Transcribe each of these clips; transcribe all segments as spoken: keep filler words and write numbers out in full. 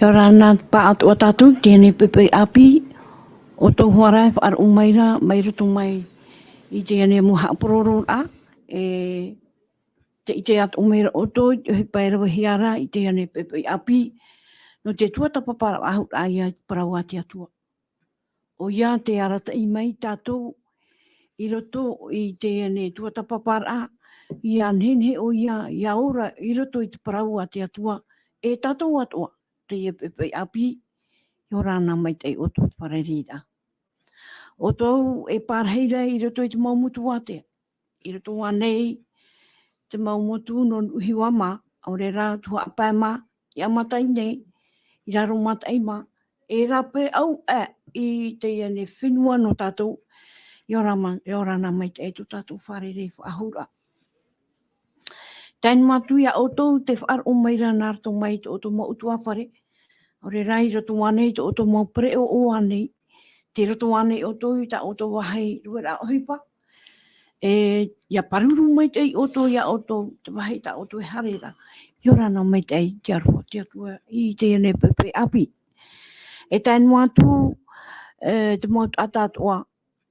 Ia ora na te pāʻatoʻa tātou i teie nei poʻipoʻi ʻāpī, ʻoutou hoʻi e faʻaroʻo mai ra, mai roto mai i teie nei mau haʻapurororaʻa, e tē ʻite atoʻa mai ra ʻoutou i te ʻohipa e ravehia ra i teie nei poʻipoʻi ʻāpī, nō te tuatāpaparaʻa faʻahou ia i te parau a te Atua. ʻOia tē arataʻi mai tātou i roto i teie nei tuatāpaparaʻa, ʻia nehenehe ʻoia ʻia ora i roto i te parau a te Atua, e tātou atoʻa, teie poʻipoʻi ʻāpī, ia ora na maitaʻi ʻoutou i te fārereiraʻa. ʻOutou e pārahi ra i roto i te mau motu ātea, i roto ānei te mau motu nō Nuʻuhiva mā, ʻaore rā Tuhaʻa Pae mā, i Haʻamataitai nei, i Raromataʻi mā, e rāpae au aʻe i teie nei fenua nō tātou, ia ora ma-, ia ora na maitaʻi tō tātou fārerei faʻahouraʻa. Tae noa atu ia ʻoutou tē faʻaroʻo mai ra nā roto mai i tō ʻoutou mau ʻutuāfare, ʻaore rā i roto ānei i tō ʻoutou mau pereʻoʻo ānei, tei roto ānei ʻoutou i tā ʻoutou vāhi rueraʻa ʻohipa, e, ʻia pāruru maitaʻi ʻoutou ia ʻoutou, te vāhi tā ʻoutou e haere ra, ia ora na maitaʻi te aroha o te Atua i teie nei poʻipoʻi ʻāpī. E tae noa atu, e, te mau taʻata atoʻa,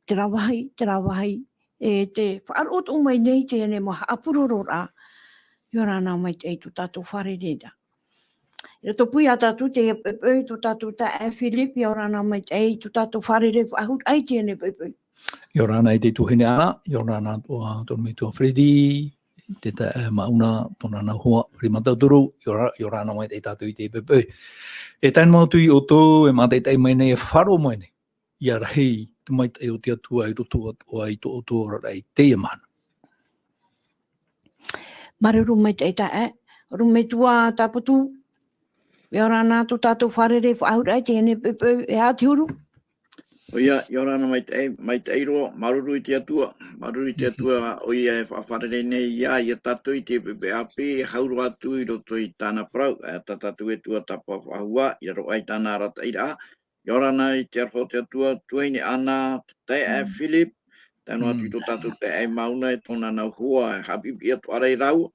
terā vāhi, terā vāhi, e tē faʻaroʻo atoʻa mai nei i teie nei mau haʻapurororaʻa, ia ora na maitaʻi tō tātou fārereiraʻa. I roto pū ia tātou teie poʻipoʻi, tō tātou taeaʻe Philip, ia ora na maitaʻi tō tātou fārerei faʻahouraʻa i teie nei poʻipoʻi. Ia ora na i te tuahine Ana, ia ora na atoʻa tō ʻorometua Freddy, te taeaʻe Mauna, tōna nau hoa, Rima Tauturu, ia ora, ia ora na maitaʻi tātou i teie poʻipoʻi. E tae noa atu ia ʻoutou e mātaʻitaʻi mai nei, e faʻaroʻo mai nei, ʻia rahi te maitaʻi o te Atua i roto atoʻa i tō ʻoutou oraraʻa i teie mahana. Māuruuru maitaʻi taeaʻe, ʻorometua Taputu, ia ora na tō tātou fārerei faʻahouraʻa i teie nei poʻipoʻi, e aha te huru? ʻOia, ia ora na maitaʻi, maitaʻi roa, māuruuru i te Atua, māuruuru i te Atua, ʻoia e faʻafārerei nei ia, ia tātou i teie poʻipoʻi ʻāpī, e hau roa atu i roto i tāna parau, e tā tātou e tuatāpapa faʻahou, i raro aʻe i tāna arataʻiraʻa, ia ora na i te aroha o te Atua, tuahine Ana, te taeaʻe Philip, tae noa atu i tō tātou taeaʻe Mauna e tōna nau hoa, e haʻapiʻipiʻi atoʻa ra ia rāua,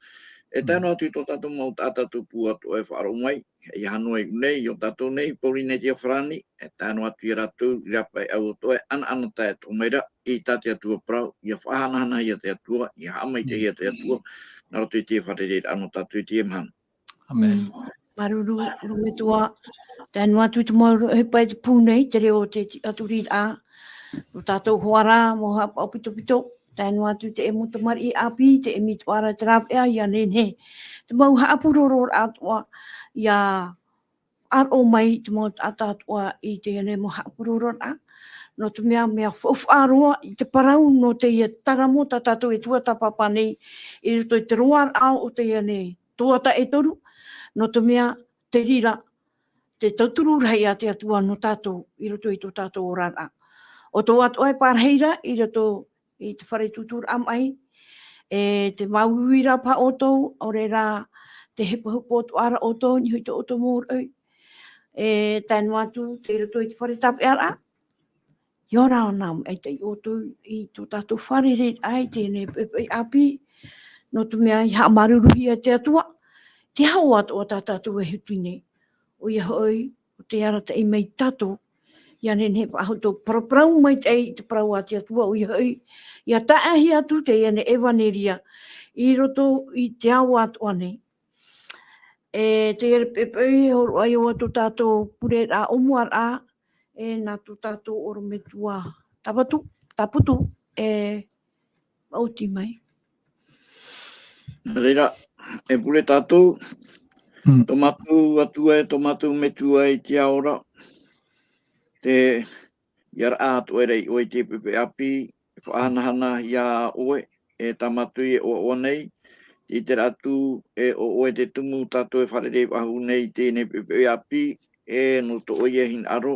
e tae noa atu i tō tātou mau taʻata tupu atoʻa e faʻaroʻo mai, ʻeiaha noa iʻu nei, i ō tātou nei, Pōrīnetia farāni, e tae noa atu ia rātou, i rāpae au atoʻa, e ʻanaʻanatae atoʻa mai ra, i tā te Atua parau, ʻia faʻahanahanahia te Atua, ʻia haʻamaitaʻihia te Atua, nā roto i te fārereiraʻa nō tātou i teie mahana. ʻĀmene. Mm. Māuruuru, ʻorometua. Tae noa atu i te mau ʻohipa i te pū nei, te reo o te tiʻaturiraʻa, ō tātou hoa ra, mau haʻapaʻo pitopito. Tae noa atu i te mau tamariʻi ʻāpī, te ʻimi atoʻa ra te rāveʻa, ʻia nehenehe te mau haʻapurororaʻa atoʻa, ʻia faʻaroʻo mai te mau taʻata atoʻa i teie nei mau haʻapurororaʻa. Nō te mea, mea faufaʻa roa i te parau nō teie terā mau tā tātou e tuatāpapa nei i roto i te roaraʻa o teie nei tuatāpapa e toru, nō te mea, te reira, te tauturu rahi a te Atua nō tātou i roto i tō tātou oraraʻa. ʻO tō atoʻa e pārahi ra i roto i te fare tūtūraʻa maʻi, e te māuiui ra paha ʻoutou, ʻaore rā te hepohepo atoʻa ra ʻoutou, i niʻa i tō ʻoutou mau roʻi. E tae noa atu tei roto i te fare tāpeʻaraʻa, ʻia ora na maitaʻi ʻoutou i tō tātou fārereiraʻa i teie nei poʻipoʻi ʻāpī, nō te mea i haʻamāuruuruhia e te Atua, te aho atoʻa tā tātou e hitu nei. ʻOia hoʻi, ʻo tē arataʻi mai ia tātou, ʻia nehenehe faʻahou ʻoutou paraparau maitaʻi i te parau a te Atua, ʻoia hoʻi, ʻia taʻahia atu teie nei ʻevaneria i roto i te ao atoʻa nei. E teie poʻipoʻi, e hōroʻa ai ʻo tō tātou pureraʻa ʻōmuaraʻa, e nā tō tātou ʻorometua Taputu, Taputu, e maʻoti mai. Nā reira, e pure tātou, Mm. tō mātou Atua e tō mātou Metua i te ao ra, tē ʻia raʻa atoʻa ra ʻoe i teie poʻipoʻi ʻāpī, e faʻahanahanahia ʻoe, e tā mātou e ʻoaʻoa nei, tē ʻite ra atu, e ʻo ʻoe te tumu tātou e fārerei faʻahou nei i teie nei poʻipoʻi ʻāpī, e nō tō ʻoe hinaʻaro,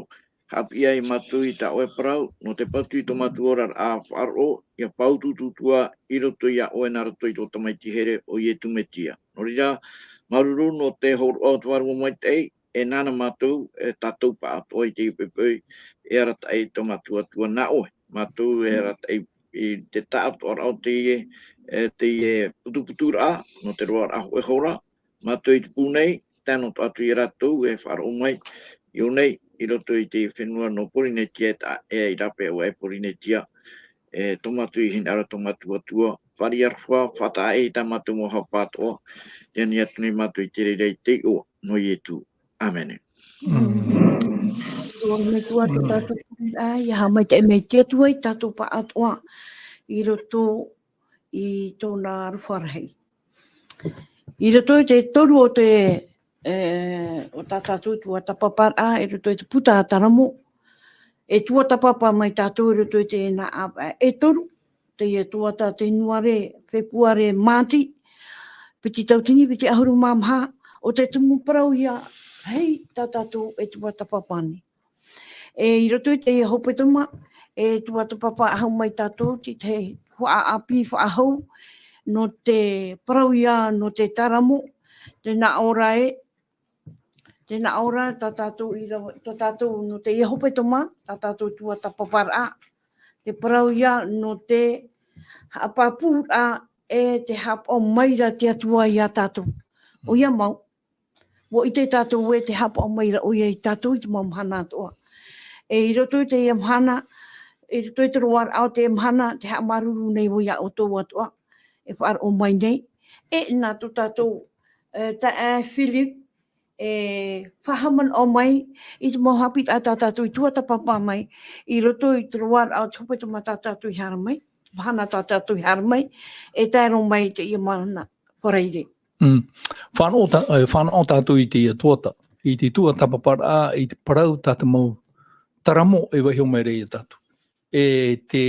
haʻapiʻi ai mātou i tā ʻoe parau, nō te patu i tō mātou oraraʻa faʻaroʻo, ʻia pau tūtūtua i roto ia ʻoe nā roto i tō tamaiti here ʻo Ietu Metia. Nō reira, māuruuru nō te hōroʻa o te Vārua Maitaʻi, e nāna mātou, e tātou pāʻatoʻa i teie poʻipoʻi, e arataʻi tō mātou Atua nā ʻoe. Mātou e arataʻi i te taʻatoʻaraʻa o teie, e teie putuputuraʻa, nō te roaraʻa hōʻē hora, mātou i te pū nei, anō atu ia rātou e faʻaroʻo mai, i ʻō nei, i roto i te fenua nō Porinetia, e tā, e i rāpae ʻoe e Porinetia, e tō mātou i hinaʻaro, tō mātou Atua, fāriʻi aroha, faʻataʻa i tā mātou mau haʻapaʻo atoʻa, tē ani atu nei mātou i te reira i te iʻoa nō Ietu. ʻĀmene. Mm. Ua metua tō tātou pureraʻa, ʻia haʻamaitaʻi mai te Atua ia tātou pāʻatoʻa i roto i tōna aroha rahi. I roto i te toru o te, e, o tā tātou tuatāpaparaʻa, i roto i te puta a Taramo, e tuatāpapa mai tātou i roto i te nā ʻāvaʻe e toru, teie tuatāpapa Ianuare, Fepuare, Māti, piti tauatini piti ʻahuru mā maha, ʻo te tumu parauhia, hei tā tātou e tuatāpapa nei. E, i roto i teie hepetoma, e tuatāpapa faʻahou mai tātou, te, te faʻaʻāpī faʻahou, nō te parauhia, nō te Taramo, tē nā ʻō ra ē, tē nā ʻō ra tā tātou i rave, tā tātou nō teie hepetoma, tā tātou tuatāpaparaʻa, te parauhia nō te haʻapāpūraʻa e te haʻapaʻo mai ra te Atua ia tātou. ʻOia mau, ʻua ʻite tātou ē tē haʻapaʻo mai ra ʻoia ia tātou i te mau mahana atoʻa. E i roto i teie mahana, i roto i te roaraʻa o teie mahana, tē haʻamāuruuru nei vau ia ʻoutou atoʻa, e faʻaroʻo mai nei. E nā tō tātou, e, taeaʻe Philip, e faʻahaʻamanaʻo mai i te mau haʻapiʻiraʻa tā tātou i tuatāpapa mai, i roto i te roaraʻa o te hepetoma tā tātou i haere mai, mahana tā tātou i haere mai, e tae roa mai i teie mahana Faraire. Mm. Fānaʻo tā-, e, fānaʻo tātou i teie tuatāpapa, i te tuatāpaparaʻa, i te parau tā te mau Taramo e vaiiho mai ra ia tātou. E tē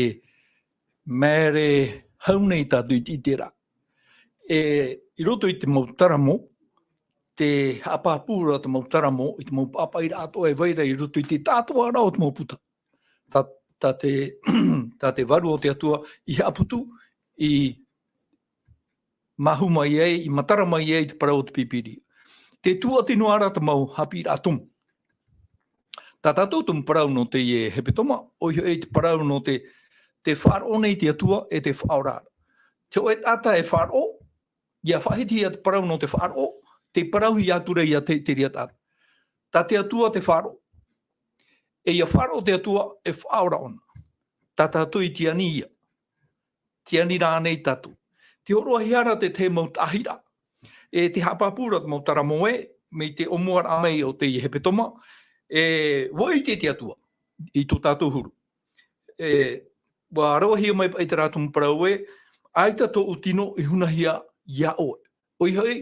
maere hau nei tātou i te ʻiteraʻa. E, i roto i te mau Taramo, tē haʻapāpū ra te mau Taramo, i te mau pāpaʻiraʻa atoʻa e vai ra i roto i te tātōʻaraʻa o te mau puta. Tā, tā te, tā te Vārua o te Atua i haʻaputu, i māhu mai ai, i matara mai ai te parau o te Pīpīria. Tē tūʻati noa ra te mau haʻapiʻiraʻa tumu. Tā tātou tumu parau nō teie hepetoma, ʻoia hoʻi te parau nō te, tē faʻaroʻo nei te Atua e tē faʻaora ra. Te hōʻē taʻata e faʻaroʻo, ʻia faʻahitihia te parau nō te faʻaroʻo, tē parauhia atu ra ia te, te reira taʻata. Tā te Atua tē faʻaroʻo. E ʻia faʻaroʻo te Atua e faʻaora ʻōna. Tā tātou i te ani ia. Te ani rā nei tātou. Tē hōroʻahia ra te, te mau taʻahiraʻa. E tē haʻapāpū ra te mau Taramo ē, mai te ʻōmuaraʻa mai o teie hepetoma, e, ʻua ʻite te Atua i tō tātou huru. E, ʻua ravehia mai paʻi terā tumu parau ē, ʻaita tōʻu tino i hunahia ia ʻoe. ʻOia hoʻi,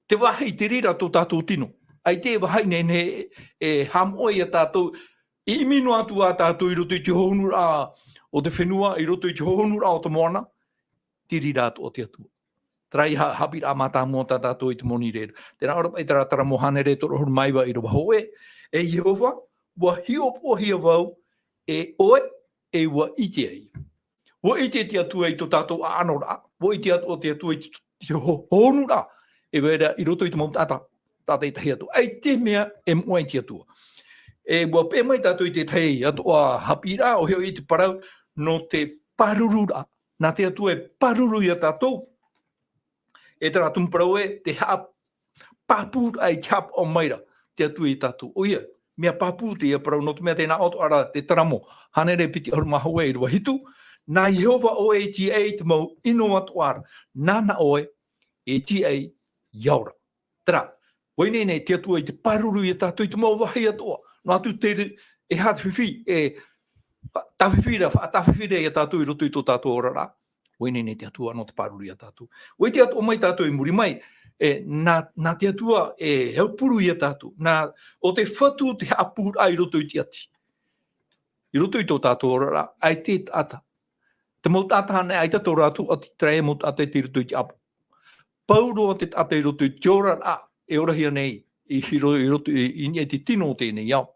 te vāhi i te reira tō tātou tino. ʻAita e vāhi nei, nei e haʻamoʻe ia tātou, i ʻimi noa atu ā tātou i roto i te hohonuraʻa o te fenua, i roto i te hohonuraʻa o te moana, te reira atoʻa te Atua. Terā ia ha-, haʻapiʻiraʻa mātāmua tā tātou i te moni reira. Tē nā ʻō ra paʻi terā Taramo hānere toru ʻahuru mā iva ʻīrava hōʻē, e Iehova, ʻua hiʻopoʻahia vau e ʻoe, e ʻua ʻite ai. ʻUa ʻite te Atua i tō tātou ʻaʻanoraʻa, ʻua ʻite atoʻa te Atua i te, te ho-, hohonuraʻa, e vai ra i roto i te mau taʻata, taʻata i tahi atu. ʻAita e mea e moʻe ai te Atua. E ʻua peʻe mai tātou i te tahi atoʻa haʻapiʻiraʻa, ʻoia hoʻi te parau nō te pārururaʻa. Nā te Atua e pāruru ia tātou. E terā tumu parau ē, te haʻapāpūraʻa i te haʻapaʻo mai ra te Atua ia tātou. ʻOia, mea pāpū teie parau, nō te mea tē nā ʻō atoʻa ra te Taramo hānere piti ʻahuru mā hōʻē ʻīrava hitu, nā Iehova ʻoe e tīaʻi i te mau ʻino atoʻa ra, nāna ʻoe e tīaʻi ia ora. Terā, ʻua ineine te Atua i te pāruru ia tātou i te mau vāhi atoʻa. Noa atu te re-, e aha te fifi, e fa-, tāfifi ra, faʻatāfifi ra ia tātou i roto i tō tātou oraraʻa. ʻUa ineine te Atua nō te pāruru ia tātou. ʻUa ʻite atoʻa mai tātou i muri mai, e, nā, nā te Atua e aupuru ia tātou. Nā, ʻo te Fatu te haʻapūraʻa i roto i te ʻati. I roto i tō tātou oraraʻa, ʻaita e taʻata. Te mau taʻata ānei, ʻaita tō rātou ʻati, terā ia mau taʻata i roto i te ʻāpoʻo. Pauroa te taʻata i roto i te oraraʻa, e orahia nei, i hiro-, i roto, i, i niʻa i te tino o teie nei ao.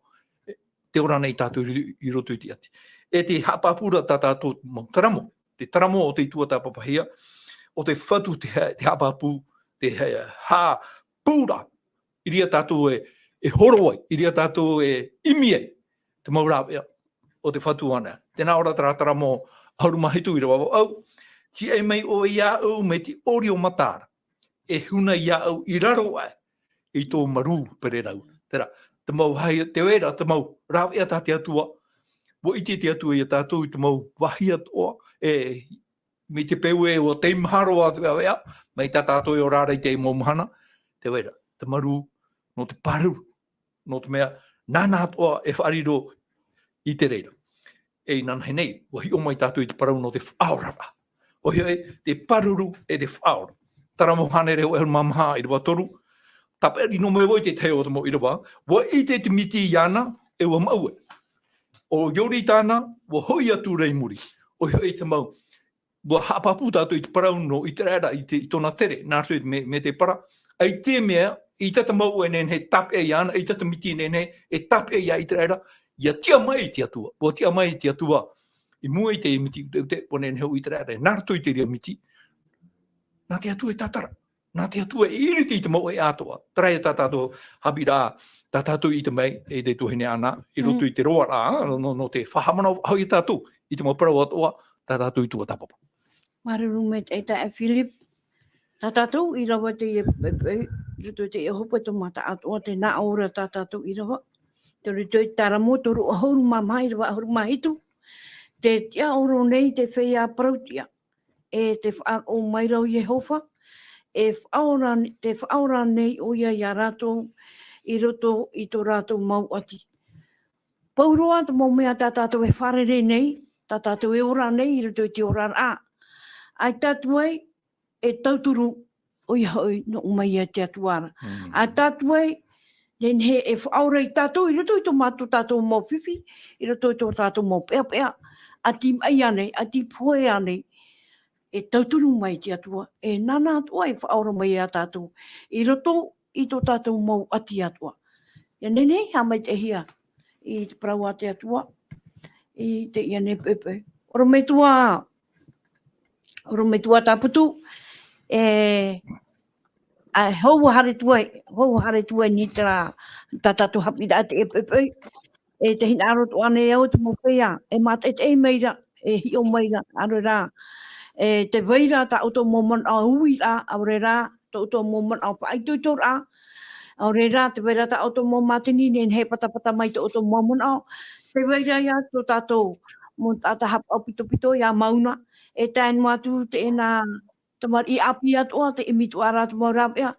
Tē ora nei tātou i, i roto i te ʻati. E te haʻapāpūraʻa tā tātou mau Taramo, te Taramo o tei tuatāpapahia, ʻo te Fatu te ha-, te haʻapāpū, te ha-, haʻapūraʻa, i reira tātou e, e horo ai, i reira tātou e ʻimi ai, te mau rāveʻa o te Fatu ānei. Tē nā ʻō ra terā Taramo ʻahuru mā hitu ʻīrava vaʻu, tīaʻi mai ʻoe iāʻu mai te ʻōrero mata ra, e huna iāʻu i raro aʻe, i tō marū pererau. Terā, te mau vāhi, te vai ra, te mau rāveʻa tā te Atua, ʻua ʻite te Atua ia tātou i te mau vāhi atoʻa, e, mai te peu e ʻua teimaha roa te rāveʻa, mai tā tātou e ora ra i te mau mahana, te vai ra, te marū, nō te pāruru, nō te mea, nāna atoʻa e faʻariro i te reira. E inanahi nei, ʻua hiʻo mai tātou i te parau nō te faʻaoraraʻa. ʻOia hoʻi, te pāruru e te faʻaora. Taramo hānere hōʻē ʻahuru mā maha ʻīrava toru, tāpeʻa noa mai vau i te tahi o te mau ʻīrava, ʻua ʻite te miti iāna, e ʻua maʻu e. ʻO Ioritana, ʻua hoʻi atu ra i muri. ʻOia hoʻi te mau, ʻua haʻapāpū tātou i te parau nō ʻĪteraʻera i te, i tōna tere, nā roto i te me-, mea tē para. ʻAita te mea, ʻaita te mau e nehenehe e tāpeʻa iāna, ʻaita te miti e nehenehe e tāpeʻa iā ʻĪteraʻera, ʻia tiʻa mai te Atua. ʻUa tiʻa mai te Atua i mua i te miti ʻuteʻute, ʻua nehenehe ʻo ʻĪteraʻera, nā roto i te reira miti. Nā te Atua e tātara. Nā te Atua e ʻiriti i te mau ʻēʻa atoʻa. Terā ia tā tātou haʻapiʻiraʻa, tā tātou i ʻite mai, e te tuahine Ana, i roto Mm. i te roaraʻa, nō, nō te faʻahaʻamanaʻo faʻahou ia tātou, i te mau parau atoʻa, tā tātou i tuatāpapa. Māuruuru maitaʻi e Philip. Tā tātou ʻīrava teie, e, e, i roto i teie hepetoma atoʻa, tē nā ʻō ra tā tātou ʻīrava. Te roto i Taramo toru ʻahuru mā maha ʻīrava ʻahuru mā hitu. Tē tiʻaoro nei te feiā parautiʻa, e tē faʻaroʻo mai ra ʻo Iehova, e faʻaora, tē faʻaora nei ʻoia iā rātou i roto i tō rātou mau ʻati. Pauroa te mau mea tā tātou e fārerei nei, tā tātou e ora nei i roto i te oraraʻa. ʻAita atu ai, e tauturu, ʻoia hoʻi, nō ʻō mai ia te Atua ra. Mm. ʻAita atu ai, nehenehe e faʻaora ia tātou, i roto i tō mātou, tātou mau fifi, i roto i tō tātou mau peʻapeʻa, ʻati maʻi ānei, ʻati pohe ānei, e tauturu mai te Atua, e nāna atoʻa e faʻaora mai ia tātou, i roto i tō tātou mau ʻati atoʻa. ʻIa nehenehe, haʻamaitaʻihia i te parau a te Atua, i teie nei poʻipoʻi. ʻOrometua, ʻorometua Tāputu, e, ʻa, hou haere atu ai, hou haere atu ai nei terā, tā tātou haʻapiʻiraʻa i teie poʻipoʻi. E te hinaʻaro atoʻa nei au te mau feiā, e mātaʻitaʻi mai ra, e hiʻo mai ra, ʻaore rā, e tē vai ra tā ʻoutou mau manaʻo uiraʻa, ʻaore rā, tō ʻoutou mau manaʻo faʻaitoitoraʻa, ʻaore rā, tē vai ra tā ʻoutou mau mātini, nehenehe e patapata mai tō ʻoutou mau manaʻo, tē vai ra ia tō tātou mau taʻata haʻapaʻo pitopito, ʻia mauna, e tae noa atu teie nā tamariʻi ʻāpī atoʻa, tē ʻimi atoʻa ra te mau rāveʻa,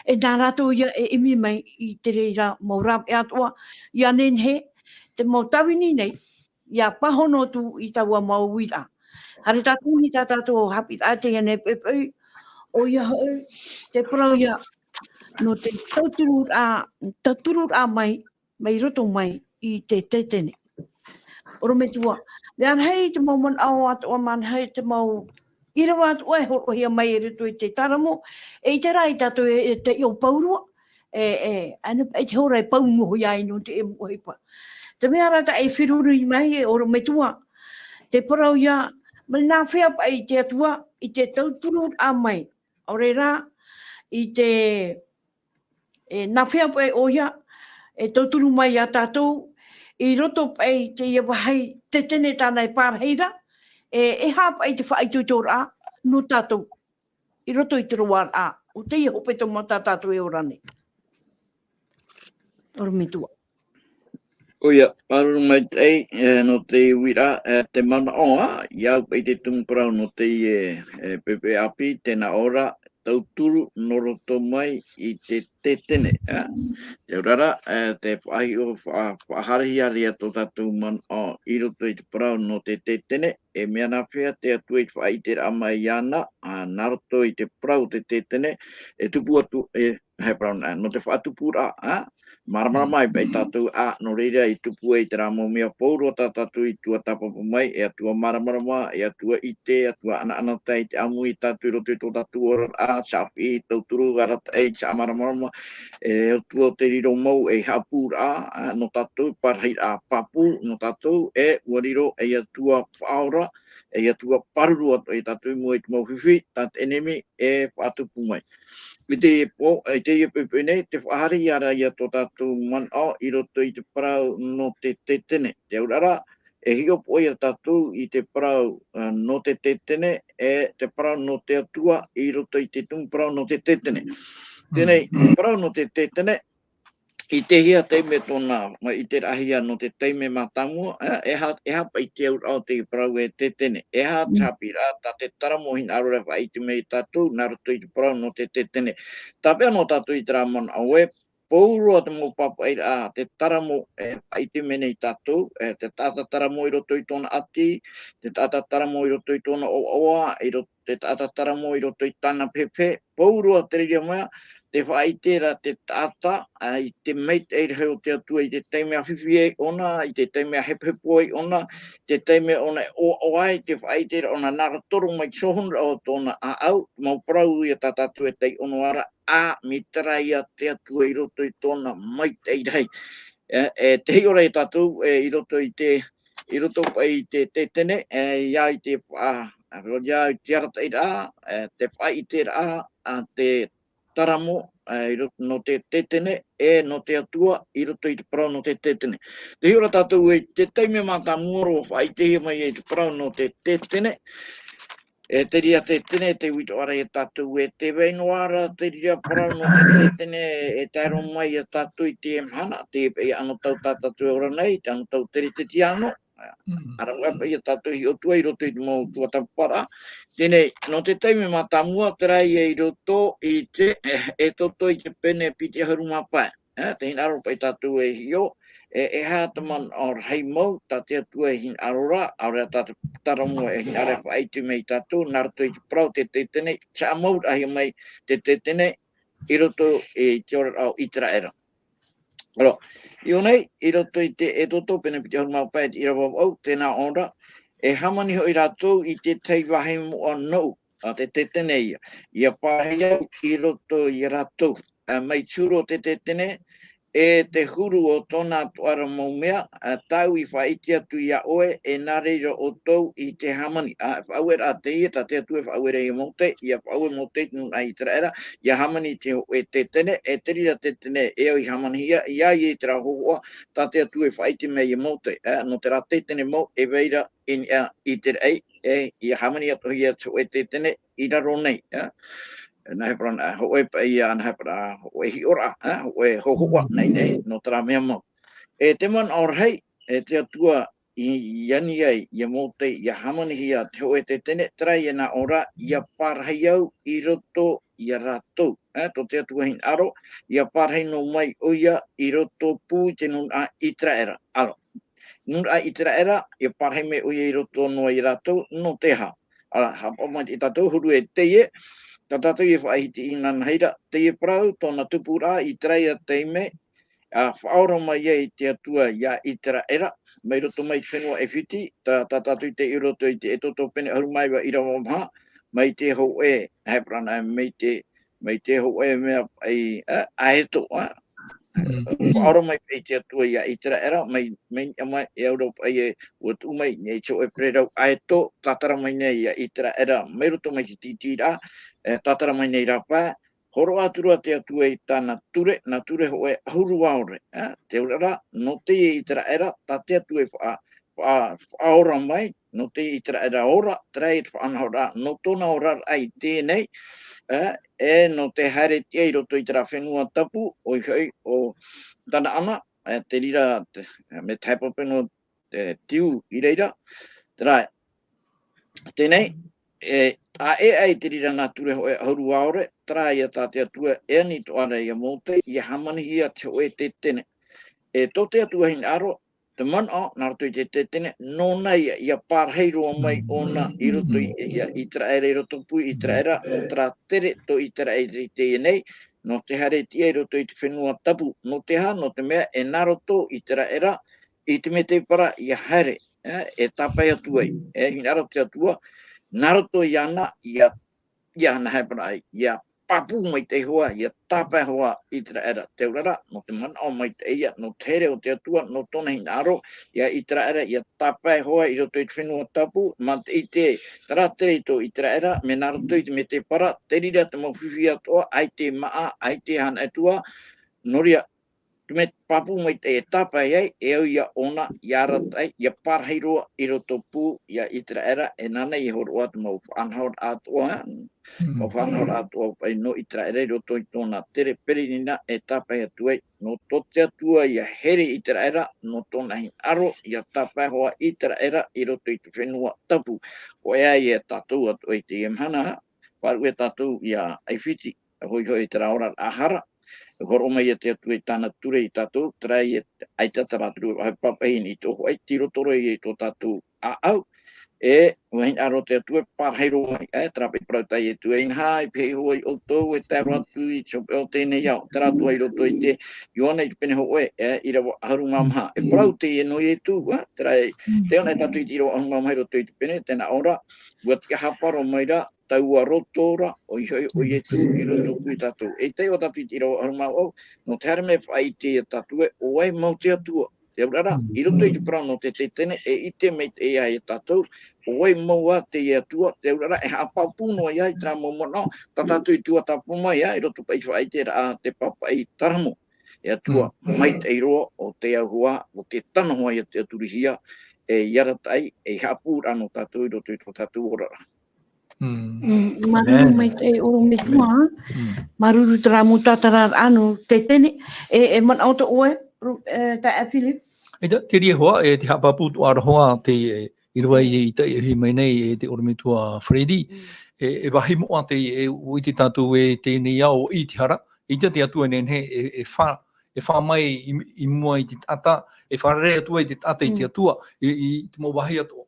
e nā rātou ia e ʻimi mai i te reira mau rāveʻa atoʻa, ʻia nehenehe, te mau tāvini nei, ʻia pāhono atu i taua mau uiraʻa. Haere tātou nei tā tātou haʻapiʻiraʻa i teie nei poʻipoʻi, ʻoia hoʻi, te parau ia, nō te tautururaʻa, tautururaʻa mai, mai roto mai i te tētene. ʻOrometua, mea rahi te mau manaʻo atoʻa, mea rahi te mau ʻīrava atoʻa e hōroʻahia mai i roto i te Taramo, e ʻite ra ia tātou e, e taiʻo pauroa, e, e, ʻaita paʻi te hora e pau noa ai nō te mau ʻohipa. Te mea ra tā e feruri mai e ʻorometua, te parau ia, mai nā hea paʻi te Atua, i te tautururaʻa mai, ʻaore rā, i te, e, nā hea paʻi ʻoia, e tauturu mai ia tātou, i roto paʻi i teie vāhi tētene tāna e pārahi ra, e, e aha paʻi te faʻaitoitoraʻa nō tātou, i roto i te roaraʻa, o teie hepetoma tā tātou e ora nei. ʻOrometua. ʻOia, māuruuru maitaʻi, e, nō te uiraʻa, e, te manaʻo, ā, ʻia au paʻi te tumu parau nō teie, e, poʻipoʻi ʻāpī, tē nā ʻō ra, tauturu nō roto mai i te tētene, ā. Te auraʻa, e, te faʻahiʻo, faʻa-, faʻahaerehia ra tō tātou manaʻo i roto i te parau nō te tētene, e mea nā hea te Atua i te faʻaʻiteraʻa mai iāna, ā, nā roto i te parau o te tētene, e tupu atu, e, he parau nā, nō te faʻatupuraʻa, ā, māramarama ai paʻi tātou, ā, nō reira i tupu ai terā mau mea pauroa tā tātou i tuatāpapa mai, e Atua māramarama, e Atua ʻite, e Atua ʻanaʻanatae i te ʻāmui ia tātou i roto i tō tātou oraraʻa, ā, saʻa piʻi, tauturu, arataʻi, saʻa māramarama, e Atua te riro mau ei haʻapūraʻa, ā, nō tātou, parahiraʻa pāpū nō tātou, e ʻua riro ei Atua faʻaora, ei Atua pāruru atoʻa ia tātou i mua i te mau fifi, tā te ʻenemi e faʻatupu mai. I teie pō, i teie poʻipoʻi nei, tē faʻahaerehia ra ia tō tātou manaʻo i roto i te parau nō te tētene. Te auraʻa, e hiʻopoʻa ia tātou i te parau, ā, nō te tētene, e te parau nō te Atua i roto i te tumu parau nō te tētene. Teie nei, te parau nō te tētene, i te hia taime tōna, mai i te raʻahia nō te taime mātāmua, e, e aha, e aha paʻi te auraʻa o te parau e tētene, e aha te haʻapiʻiraʻa tā te taramo hinaʻaro e faʻaʻite mai ia tātou, nā roto i te parau nō te tētene. Tāpeʻa noa tātou i terā manaʻo ē, pauroa te mau pāpaʻiraʻa, te taramo e faʻaʻite mai nei ia tātou, e, te taʻata taramo i roto i tōna ʻati, te taʻata taramo i roto i tōna ʻoaʻoa, i roto te taʻata taramo i roto i tāna pehepehe, pauroa te reira mea, te faʻaʻite ra te taʻata, a, i te maitaʻi rahi o te Atua i te taime e fifi ai ʻōna, i te taime e hepohepo ai ʻōna, i te taime ʻōna e ʻoaʻoa ai, te faʻaʻite ra ʻōna nā roto mai i te hōhonuraʻa o tōna ʻāʻau, mau parau ia tā tātou e taiʻo noa ra, ā, mai terā ia te Atua i roto i tōna maitaʻi rahi. E, e, te hiʻo ra ia tātou, e, i roto i te, i roto paʻi i te tētene, e, ia i te, a, ia i te arataʻiraʻa, e, te faʻaʻiteraʻa, a, te taramo, e, i roto, nō te tētene, e, nō te Atua, i roto i te parau nō te tētene. Te hiʻo ra tātou ē, te taime mātāmua roa faʻaʻitehia mai ai te parau nō te tētene, e, te reira tētene, te uitoʻa ra ia tātou ē, tē vai noa ra te reira parau nō te tētene, e tae roa mai ia tātou i teie mahana, teie paʻi anotau tā tātou e ora nei, te anotau teretetiano, ʻāreʻa paʻi ia tātou e hiʻo atu ai i roto i te mau tuatāpaparaʻa. Teie nei, nō te taime mātāmua, terā ia i roto i te, e, Exodo i te pene piti ʻahuru mā pae. E, te hinaʻaro paʻi tātou e hiʻo, e, e aha te manaʻo rahi mau, tā te Atua e hinaʻaro ra, ʻaore rā tā te taramo e hinaʻaro e faʻaʻite mai ia tātou, nā roto i te parau te tētene, tiʻa mauraʻahia mai te tētene, i roto i te oraraʻa o ʻĪteraʻera. Alors, i ʻō nei, i roto i te Exodo pene piti ʻahuru mā pae i te ʻīrava vaʻu, tē nā ʻō ra, e hāmani hoʻi rātou i te tahi vāhi moʻa noʻu, a te tētene ia, ʻia pārahi au i roto ia rātou, a, mai te huru o te tētene, e te huru o tōna atoʻa ra mau mea, a, tāʻu i faʻaʻite atu iā ʻoe, e nā reira ʻoutou i te hāmani. A, e faʻaue ra teie, tā te Atua e faʻaue ra ia Mōte, ʻia faʻaue Mōte i te nūnaʻa ʻĪteraʻera, ʻia hāmani i te hōʻē tētene, e te reira tētene e au i hāmanihia, ʻia ʻia i terā hōhoʻa, tā te Atua e faʻaʻite mai ia Mōte, a, nō terā tētene mau, e vai ra i niʻa i te raʻi, e, ʻia hāmani atoʻa hia te hōʻē tētene i raro nei, e. Nā hea parau, nā, hōʻē paʻi ia, nā hea parau, hōʻē hiʻoraʻa, e, hōʻē hōhoʻa, nei, nei, nō terā mea mau. E te manaʻo rahi, e te Atua i, i ani ai, ia Mōte, ʻia hāmanihia te hōʻē tētene, terā ia nā ʻō ra, ʻia pārahi au i roto ia rātou, e, tō te Atua hinaʻaro, ʻia pārahi noa mai ʻoia i roto pū i te nūnaʻa ʻĪteraʻera. ʻAro. Nūnaʻa ʻĪteraʻera, ʻia pārahi mai ʻoia i roto noa ia rātou, nō te aha. ʻAra, haʻapaʻo mai tātou, huru e teie, tā tātou e faʻahiti inanahi ra, teie parau, tōna tupuraʻa, i terā ia taime, a, faʻaora mai ai te Atua ia ʻĪteraʻera, mai roto mai te fenua ʻAifiti, tā, tā tātou i taiʻo i roto i te Exodo pene ʻahuru mā iva ʻīrava maha, mai te hōʻē, nā hea parau, nā, mai te, mai te hōʻē mea paʻi, a, ʻaeto, a, faʻaora mai paʻi te Atua ia ʻĪteraʻera, mai, mai niʻa mai, e au ra paʻi ē, ʻua tuʻu mai nei te hōʻē pererau ʻaeto, tātara mai nei ia ʻĪteraʻera, mai roto mai te tītīraʻa, e, tātara mai nei rāpae, hōroʻa atu ra te Atua i tāna ture, nā ture hōʻē ʻahuru ʻaore, e, te auraʻa ra, nō teie ʻĪteraʻera, tā te Atua e faʻa-, faʻa-, faʻaora mai, nō te ʻĪteraʻera ora, terā ia te faʻanahoraʻa, nō tōna oraraʻa i teie nei, e, e nō te haere atu i roto i terā fenua tapu, ʻoia hoʻi ʻo Tanaana, e, te reira, te, mea tahi pape nō te tiu i reira, terā, teie nei, e, ʻaʻe ai te reira nā ture hōʻē ʻahuru ʻaore, terā ia tā te Atua e ani atoʻa ra ia Mōte, ʻia hāmanihia te hōʻē tētene. E tō te Atua hinaʻaro, te manaʻo, nā roto i te tētene, nōna ia, ʻia pārahi roa mai ʻōna i roto i, ia ʻĪteraʻera, i roto pū ʻĪteraʻera, nō terā tere tō ʻĪteraʻera i teie nei, nō te haere atu i roto i te fenua tapu, nō te aha, nō te mea e nā roto ʻĪteraʻera i te mētēpara ʻia haere, e, e tāpae atu ai, e, hinaʻaro te Atua, nā roto iāna, ʻia, ʻia nā hea parau, ʻia pāpū maitaʻi hoʻi, ʻia tāpae hoʻi ʻĪteraʻera, te auraʻa ra, nō te manaʻo maitaʻi ia, nō te here o te Atua, nō tōna hinaʻaro, ia ʻĪteraʻera, ʻia tāpae hoʻi i roto i te fenua tapu, mā te ʻite, terā tere tō ʻĪteraʻera, mea nā roto i te mētēpara, te reira te mau fifi atoʻa, ʻaita e māʻa, ʻaita e haʻanahoraʻa, nō reira, te mea pāpū maitaʻi e tāpae ai, e au ia ʻōna, ia arataʻi, ia parahi roa i roto pū ia Iteraera, e nāna i hōroʻa te mau faʻanahoraʻa atoʻa, mau faʻanahoraʻa atoʻa paʻi nō Iteraera i roto i tōna tere pereʻina e tāpae atu ai, nō tō te Atua ia here Iteraera, nō tōna hinaʻaro ia tāpae hoʻi Iteraera i roto i te fenua tapu. Hōʻē ā ia tātou atoʻa i teie mahana, faʻaruʻe tātou ia ʻAifiti, hoʻi hoʻi terā oraraʻa hara, e hōroʻa mai ia te Atua i tāna ture ia tātou, terā ia ʻaita terā ture, e pāpaʻi i te ʻōfaʻi, tei roto roa ia i tō tātou ʻāʻau, e, ʻua hinaʻaro te Atua e parahi roa mai, e, terā paʻi parau tā Ietu, e inaha, i pīhaʻi iho ai ʻoutou, e tae roa atu i te hopeʻa o teie nei ao, terā atoʻa i roto i te Ioana i te pene hōʻē, e, ʻīrava ʻahuru mā maha. E parau teie nō Ietu, e, terā e, te ona e tātou i te ʻīrava ʻahuru mā maha i roto i te pene, tē nā ʻō ra, ʻua tiʻahapa roa mai ra, taua roto ra, ʻoia hoʻi ʻo Ietu i roto pū ia tātou. E taiʻo tātou i te ʻīrava ʻahuru mā vaʻu, nō te haere mai e faʻaʻite ia tātou ē, ʻo vai mau te Atua. Te auraʻa, i roto i te parau nō te Tetene, e ʻite maitaʻi ia tātou, ʻo vai mau ā te Atua, te auraʻa, e haʻapāpū noa ia i terā mau manaʻo, tā tātou i tuatāpapa mai ā, i roto paʻi i te faʻaʻiteraʻa a te pāpaʻi Taramo. E Atua, maitaʻi roa, ʻo te auaha, ʻo te tano hoʻi ia te aturahia, e i arataʻi, e i haʻapūraʻa nō tātou i roto i tō tātou oraraʻa. Mm. Mm, māuruuru maitaʻi e ʻorometua. Mm. Māuruuru terā mau tātararaʻa nō Tetene. E, e manaʻo atoʻa ʻoe, ru-, e, taeaʻe Philip? ʻAita, terā hoʻi, e te haʻapāpū atoʻa ra hoʻi te, e, i roto i, i te, e, mai nei, e te ʻorometua Freddy. Mm. E, e vāhi moʻa te, e, ʻua ʻite tātou ē teie nei ao i te hara. ʻAita te Atua e nehenehe, e, e fā, e fā mai i, i mua i te taʻata, e fārerei atu ai te taʻata i te Atua, i, i te mau vāhi atoʻa.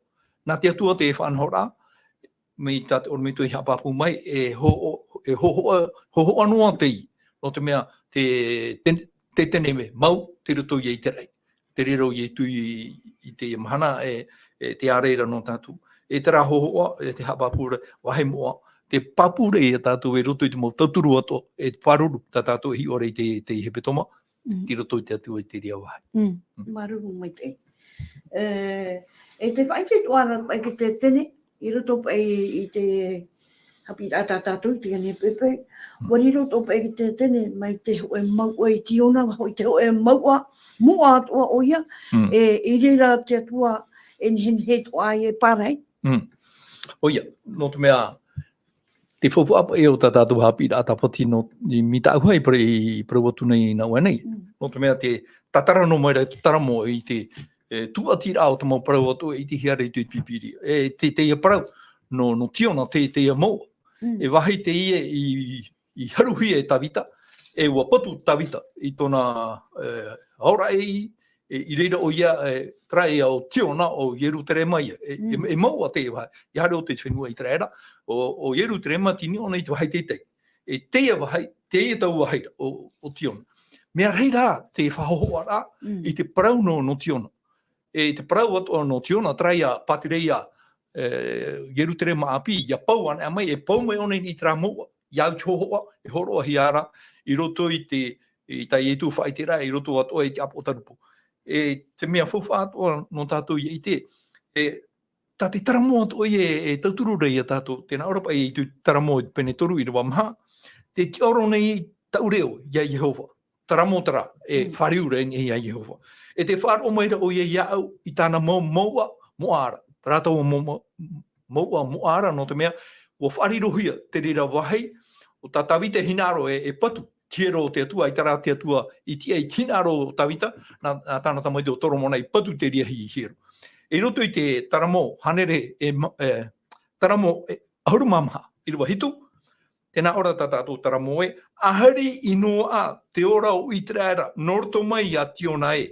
Nā te Atua te faʻanahoraʻa, mai tā te ʻorometua i haʻapāpū mai, e hō-, e hōhoʻa, hōhoʻa noa teie. Nō te mea, te, te, te Tetene mau, tei roto ia Iteraera. Te reira ʻo Ietu i, i teie mahana, e, e te reira nō tātou. E terā hōhoʻa, e te haʻapāpūraʻa, vāhi moʻa, te pāpūraʻa ia tātou i roto i te mau tauturu atoʻa, e pāruru, tā tātou e hiʻo ra i te, te hepetoma, Mm. tei roto i te Atua i terā vāhi. Mm. Mm. Māuruuru maitaʻi. E, e te faʻaʻite atoʻa ra paʻi i te Tetene, i roto paʻi i te haʻapiʻiraʻa tā tātou i teie nei poʻipoʻi. Mm. ʻUa riro atoʻa paʻi i te Tetene, mai te hōʻē mouʻa i Tiona, hoʻi te hōʻē mouʻa, moʻa atoʻa ʻoia, Mm. e, i reira te Atua e nehenehe atoʻa ai e pārahi. Mm. ʻOia, nō te mea, te faufaʻa paʻi o tā tātou haʻapiʻiraʻa tāpati nō, i mea tāʻu hoʻi i parau, i parau atu nei nā ʻō nei. Mm. Nō te mea te tātara noa mai ra te Taramo i te, e, tūʻatiraʻa o te mau parau atoʻa e ʻitehia ra i te Pīpīria. E, te, teie parau, nō, nō Tiona, te, teie mau. Mm. E vāhi teie i, i haruhia e Tavita, e ʻua patu Tavita i tōna, e, aoraʻi, e, i reira ʻoia, e, terā ia ʻo Tiona, ʻo Ierutarema ia, e, e, Mm. e mouʻa teie vāhi, ʻia haere ʻo te fenua Iteraera, ʻo, ʻo Ierutarema, tei niʻa ʻōna i te vāhi teitei. E teie vāhi, teie taua vāhi ra, ʻo, ʻo Tiona. Mea rahi rā te faʻahōhoʻaraʻa Mm. i te parau nō, nō Tiona. E te parau atoʻa nō Tiona, terā ia pātireia, e, Ierutarema ʻāpī, ʻia pau anaʻe mai, e pau mai ʻōna i terā mouʻa, ʻia au i te hōhoʻa, e hōroʻahia ra, i roto i te, i tā Ietu faʻaʻiteraʻa, i roto atoʻa i te ʻĀpotarupo. E te mea faufaʻa atoʻa nō tātou ʻia ʻite, e, tā te Taramo atoʻa e, e tauturu ra ia tātou, tē nā ʻō ra paʻi i te Taramo i te pene toru ʻīrava maha, tē tiʻaoro nei taʻu reo ia Iehova. Taramo terā, e Mm. fāriu ra i niʻa ia Iehova. E tē faʻaroʻo mai ra ʻoia iāʻu i tāna mau mouʻa moʻa ra. Terā taua mau, mau, mouʻa moʻa ra, nō te mea, ʻua faʻarirohia te reira vāhi, ʻo tā Tavita e hinaʻaro e, e patu, te hiero o te Atua, ʻaita rā te Atua i tiʻa i te hinaʻaro o Tavita, nā, nā tāna tamaiti ʻo Toromona i patu te reira hiero. I roto i te Taramo hānere e ma-, e, Taramo e ʻahuru mā maha, ʻīrava hitu, tē nā ʻō ra tā tātou Taramo ē, ʻAhiri i noaʻa te ora o Iteraera, nō roto mai ia Tiona ē.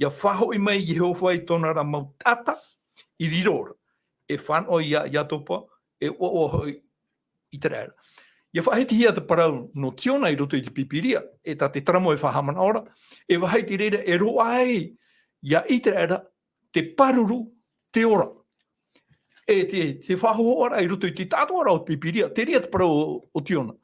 ʻIa faʻahoʻi mai Iehova i tōna ra mau taʻata, i riro ra. E fānaʻo ia Iatopa, e ʻoaʻoa hoʻi Iteraera. ʻIa faʻahitihia te parau nō Tiona i roto i te Pīpīria, e tā te Taramo e faʻahaʻamanaʻo ra, e vāhi te reira e roaʻa ai ia Iteraera, te pāruru, te ora. E te, te faʻahōhoʻaraʻa i roto i te taʻatoʻaraʻa o te Pīpīria, terā te parau o, o Tiona.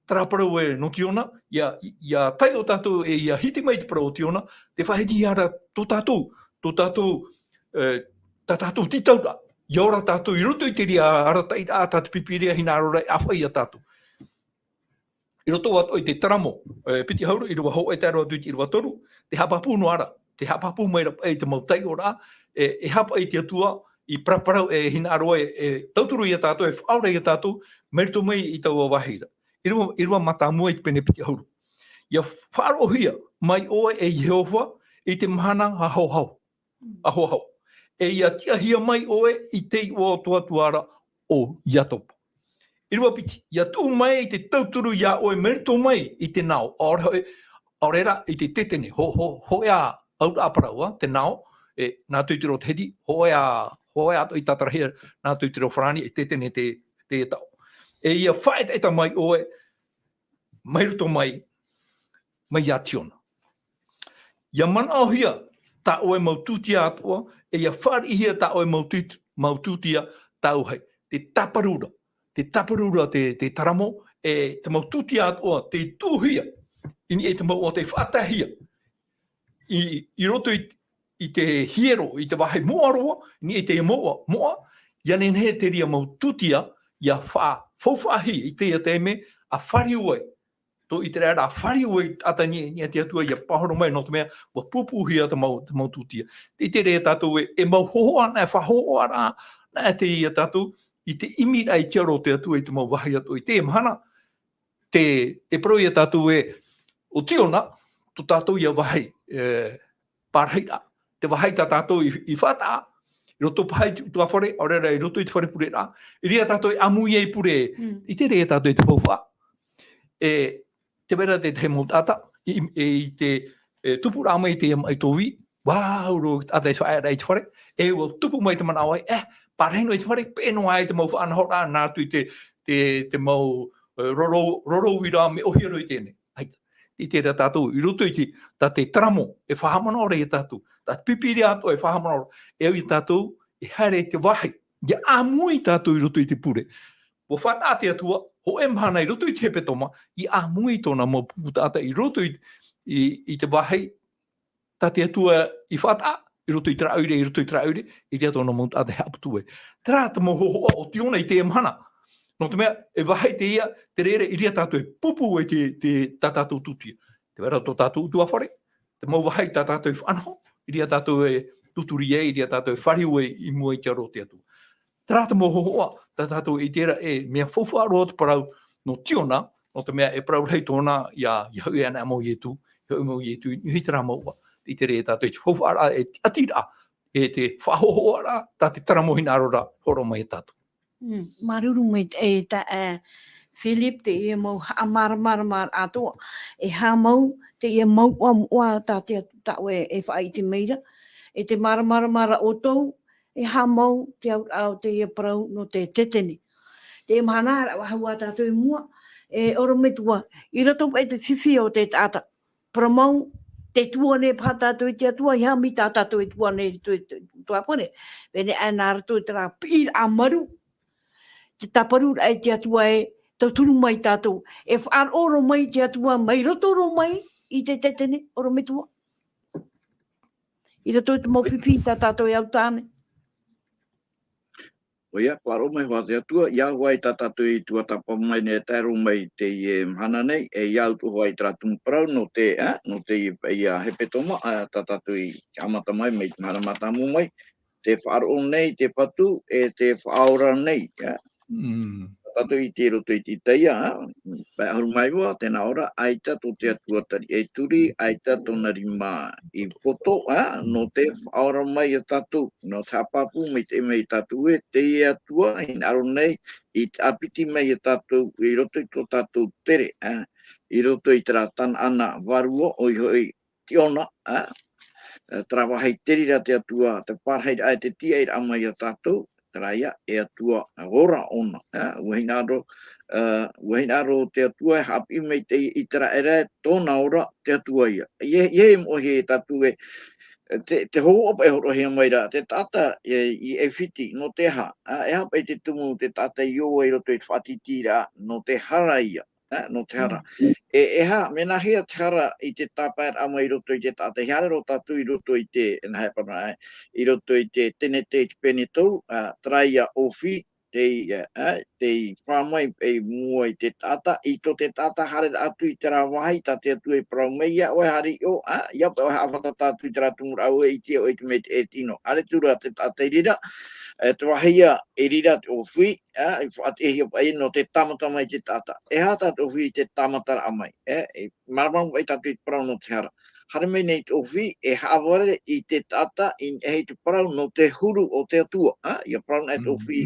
Terā parau ē nō Tiona, ʻia, ʻia taiʻo tātou e ʻia hiti mai te parau o Tiona, tē faʻahitihia ra tō tātou, tō tātou, e, tā tātou tītauraʻa. ʻIa ora tātou i roto i terā arataʻiraʻa tā te Pīpīria e hinaʻaro ra e ʻāfaʻi ia tātou. i roto atoʻa i te taramo, e, piti ʻahuru, ʻīrava hōʻē tae roa atu i te ʻīrava toru, te haʻapāpū noa ra, te haʻapāpū mai ra paʻi i te mau taiʻoraʻa, e, e aha paʻi te Atua i paraparau, e hinaʻaro, e, e tauturu ia tātou, e faʻaora ia tātou, mai roto mai i taua vāhi ra. ʻĪrava, ʻīrava mātāmua i te pene piti ʻahuru. ʻIa faʻaroʻohia mai ʻoe e Iehova i te mahana ahoaho. Ahoaho. E ʻia tiʻahia mai ʻoe i te iʻoa o tō Atua ra ʻo Iakoba. ʻĪrava piti, ʻia tuʻu mai te tauturu iā ʻoe mai roto mai i te nao. ʻAore hoʻi, ʻaore rā i te tetene, ho-, ho-, hōʻē ā auraʻa parau, ā, te nao, e, nā tō i te reo tahiti, hōʻē ā, hōʻē ā tō i tātarahia, nā tō i te reo farāni, e tetene te, te taʻo. E ʻia faʻaetaeta mai ʻoe, mai roto mai, mai iā Tiona. ʻIa manaʻohia tā ʻoe mau tūtia atoʻa, e ʻia fāriʻihia tā ʻoe mau tūt-, mau tūtia tāʻu hai. Te tāparu ra, te tāparu ra te, te taramo, e te mau tūtia atoʻa, tei tuʻuhia, i niʻa i te mouʻa, tei faʻataehia. I, i roto i, i te hiero, i te vāhi moʻa roa, i niʻa i te moʻa, moʻa, ʻia nehenehe te reira mau tūtia, ʻia faʻa-, faufaʻahia i teie taime, ʻa fāriu ai. Tō ʻĪteraʻera ʻa fāriu ai, ʻa taʻata i niʻa i te Atua ʻia pāhono mai, nō te mea, ʻua pūpūhia te mau, te mau tūtia. Tē ʻite ra tātou ē, e mau hōhoʻa, nā faʻahōhoʻaraʻa, nā te ia tātou, i te ʻimiraʻa i te aro o te Atua i te mau vāhi atoʻa i teie mahana, te, e parau ia tātou ē, ʻo Tiona, tō tātou ia vāhi, e, pārahiraʻa. Te vāhi tā tātou i, i faʻataʻa, i roto paha i te ʻutuāfare, ʻaore rā i roto i te fare pureraʻa, i reira tātou e ʻāmui ai pure, Mm. ʻite ra tātou i te faufaʻa. E, tē vai ra te tahi mau taʻata, i, e, i te, e, tupuraʻa mai i te maʻi tōvī, ʻua uru taʻata i faʻaea i te fare, e ʻua tupu mai te manaʻo ē, e, pārahi noa i te fare, peʻe noa ai te mau faʻanahoraʻa, nā atu i te, te, te mau, e, roro, roro uira mea ʻōhie roa i teie nei. ʻAita. I terā tātou, i roto i te, tā te taramo, e faʻahaʻamanaʻo ra ia tātou. Tā te Pīpīria atoʻa e faʻahaʻamanaʻo ra. E au ia tātou, e haere i te vāhi. ʻIa ʻāmui tātou i roto i te pure. ʻUa faʻataʻa te Atua, hōʻē mahana i roto i te hepetoma, ʻia ʻāmui tōna mau pupu taʻata i roto i, i, i te vāhi, tā te Atua i faʻataʻa, i roto i te rāʻau ʻire, i roto i te rāʻau ʻire, i reira tōna mau taʻata e haʻaputu ai. Terā te mau hōhoʻa o Tiona i teie mahana. Nō te mea, e vāhi teie, te reira i reira tātou e pūpū ai te, te, tā tātou tūtia. Tē vai ra tō tātou ʻutuāfare, te mau vāhi tā tātou e faʻanaho, i reira tātou e tūturi ai, i reira tātou e fāriu ai i mua i te aro o te Atua. Terā te mau hōhoʻa, tā tātou e ʻite ra e mea faufaʻa roa te parau nō Tiona, nō te mea e parau rahi tōna ʻia, ʻia hoʻi anaʻe mau Ietu, ʻia hoʻi mau Ietu, i niʻa i terā mau ʻua. I te reira tātou i te faufaʻaraʻa, e te ʻatiraʻa, e te faʻahōhoʻaraʻa, tā te taramo hinaʻaroraʻa, hōroʻa mai ia tātou. Mm, māuruuru maitaʻi, e, tā, e, Philip, teie mau haʻamāramaramaraʻa atoʻa, e aha mau, teie mau ʻua moʻa tā te Atua tāʻu e, e faʻaʻite mai ra, e te māramarama ra ʻoutou, e aha mau te auraʻa o teie parau nō te tetene. Teie mahana, rave faʻahou ā tātou i mua, e ʻorometua, i roto paʻi te fifi o te taʻata. Parau mau, tē tua nei paha tātou i te Atua, ʻeiaha mai tā tātou e tua nei i te, te, te ʻutuāfare. Pēnei aʻe nā roto i terā piʻiraʻa maru, te tāparuraʻa i te Atua e tauturu mai tātou. E faʻaroʻo roa mai te Atua, mai roto roa mai i te tetene, ʻorometua. I roto i te mau fifi tā tātou e au tāne. ʻOia, faʻaroʻo mai hoʻi te Atua, ʻia au ai tā tātou i tuatāpapa mai nei, e tae roa mai i teie mahana nei, e ʻia au atoʻa hoʻi terā tumu parau nō te, ā, nō te, ʻia hepetoma, ā, tā tātou i haʻamata mai, mai te mahana mātāmua mai, te faʻaroʻo nei, te patu, e te faʻaora nei, ā. Mm. Tā tātou i ʻite i roto i te Isaia, ā, pae ʻahuru mā iva, tē nā ʻō ra, ʻaita tō te Atua tariʻaituri, ʻaita tōna rima i poto, ā, nō te faʻaora mai ia tātou, nō te haʻapāpū maitaʻi mai ia tātou ē, teie Atua, hinaʻaro nei, i te ʻāpiti mai ia tātou, i roto i tō tātou tere, ā, i roto i terā Tanaana vārua, ʻoia hoʻi, Tiona, ā, ā, terā vāhi terā te Atua, te pārahiraʻa, te tīaʻiraʻa mai ia tātou, terā ia, e Atua ora ʻōna, ā, ʻua hinaʻaro, ā, ʻua hinaʻaro te Atua e haʻapiʻi mai te Iseraela, tōna ora te Atua ia. ʻIa, ʻia moʻehia tātou ē, te, te hōhoʻa paʻi e hōroʻahia mai ra, te taʻata, e, i ʻAifiti, nō te aha, ā, e aha paʻi te tumu te taʻata i ʻō ai i roto i te faʻatītīraʻa, nō te hara ia. Ā, nō te hara. Mm. E, e aha, mea nāhea te hara i te tāpaeraʻa mai i roto i te taʻata, e haere roa tātou i roto i te, e nāhea parau, ā, i roto i te Tenete i te pene tolu, ā, terā ia ʻōfī, tei, ā, tei fā mai i mua i te taʻata, i tō te taʻata haereraʻa atu i terā vāhi, tā te Atua e parau mai, ʻia ʻoe haere i ʻō, ā, ʻia ʻoe haʻafātata atu i terā tumu rāʻau ʻe ʻite ʻoe i te maitaʻi e te ʻino. Haere atu ra te taʻata i reira, e, te vāhi ïa, i reira te ʻōfī, ā, i faʻaʻitehia paʻi nō te tāmata mai te taʻata. E aha tā te ʻōfī i te tāmataraʻa mai, ē, e, māramarama paʻi tātou i te parau nō te hara. Haere mai nei te ʻōfī, e haʻavare i te taʻata i niʻa i te parau nō te huru o te Atua, ā, ʻia parau anaʻe te ʻōfī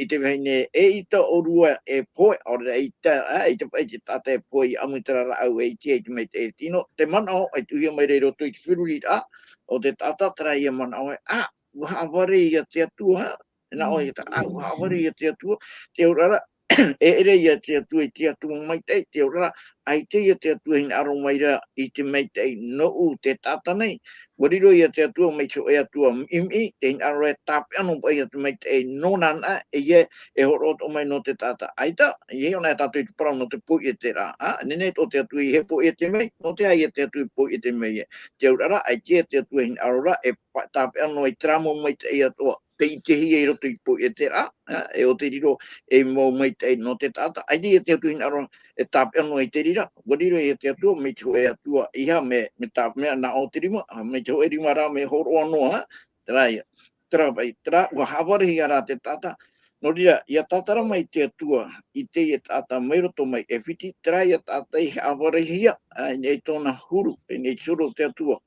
i te vahine, eʻita ʻōrua e pohe, ʻaore rā ʻeʻita, ā, ʻeʻita paʻi te taʻata e pohe ʻia ʻamu i terā rāʻau ʻe ʻite ai i te maitaʻi e te ʻino, te manaʻo e tuʻuhia mai ra i roto i te feruriraʻa o te taʻata, terā ïa manaʻo ē, ā, ʻua haʻavare ïa te Atua, ā, e nā ʻō ïa tā, ā, ʻua haʻavare ïa te Atua, te auraʻa ra, e ʻere ïa te Atua i te Atua maitaʻi, te auraʻa ra, ʻaita ïa te Atua e hinaʻaro mai ra i te maitaʻi nōʻu te taʻata nei. ʻUa riro ïa te Atua mai te hōʻē Atua miʻimiʻi, tē hinaʻaro ra e tāpeʻa noa paʻi ïa te maitaʻi nōna anaʻe, ʻeiaha e hōroʻa atoʻa mai nō te taʻata. ʻAita, ʻia hiʻo anaʻe tātou i te parau nō te poiʻeteraʻa, ā, nehenehe atoʻa te Atua ʻeiaha e poiʻete mai, nō te aha ïa te Atua e poiʻete mai ai. Te auraʻa ra, ʻaita ïa te Atua e hinaʻaro ra e pa-, tāpeʻa noa i terā mau maitaʻi atoʻa tei ʻitehia i roto i te poiʻeteraʻa, ā, e ʻo tei riro ei mau maitaʻi nō te taʻata, ʻaita ïa te Atua e hinaʻaro e tāpeʻa noa i te reira, ʻua riro ïa te Atua, mai te hōʻē Atua, ʻeiaha mea, mea tā, mea nā ʻō te rima, ā, mai te hōʻē rima rā mea hōroʻa noa, ā, terā ïa, terā paʻi, terā, ʻua haʻavarehia rā te taʻata, nō reira, ʻia tātara mai te Atua i teie taʻata mai roto mai ʻĒfiti, terā ïa taʻata i haʻavarehia, ā, i niʻa i tōna huru, i niʻa i te huru o te Atua.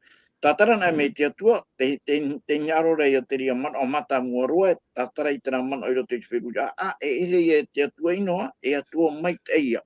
Tātara anaʻe mai te Atua, tē, tē, tē hinaʻaro ra ïa te reira manaʻo mātāmua roa, e tātara i terā manaʻo i roto i te feruriraʻa, ā, e ʻere ïa te Atua ʻino, ā, e Atua maitaʻi ïa.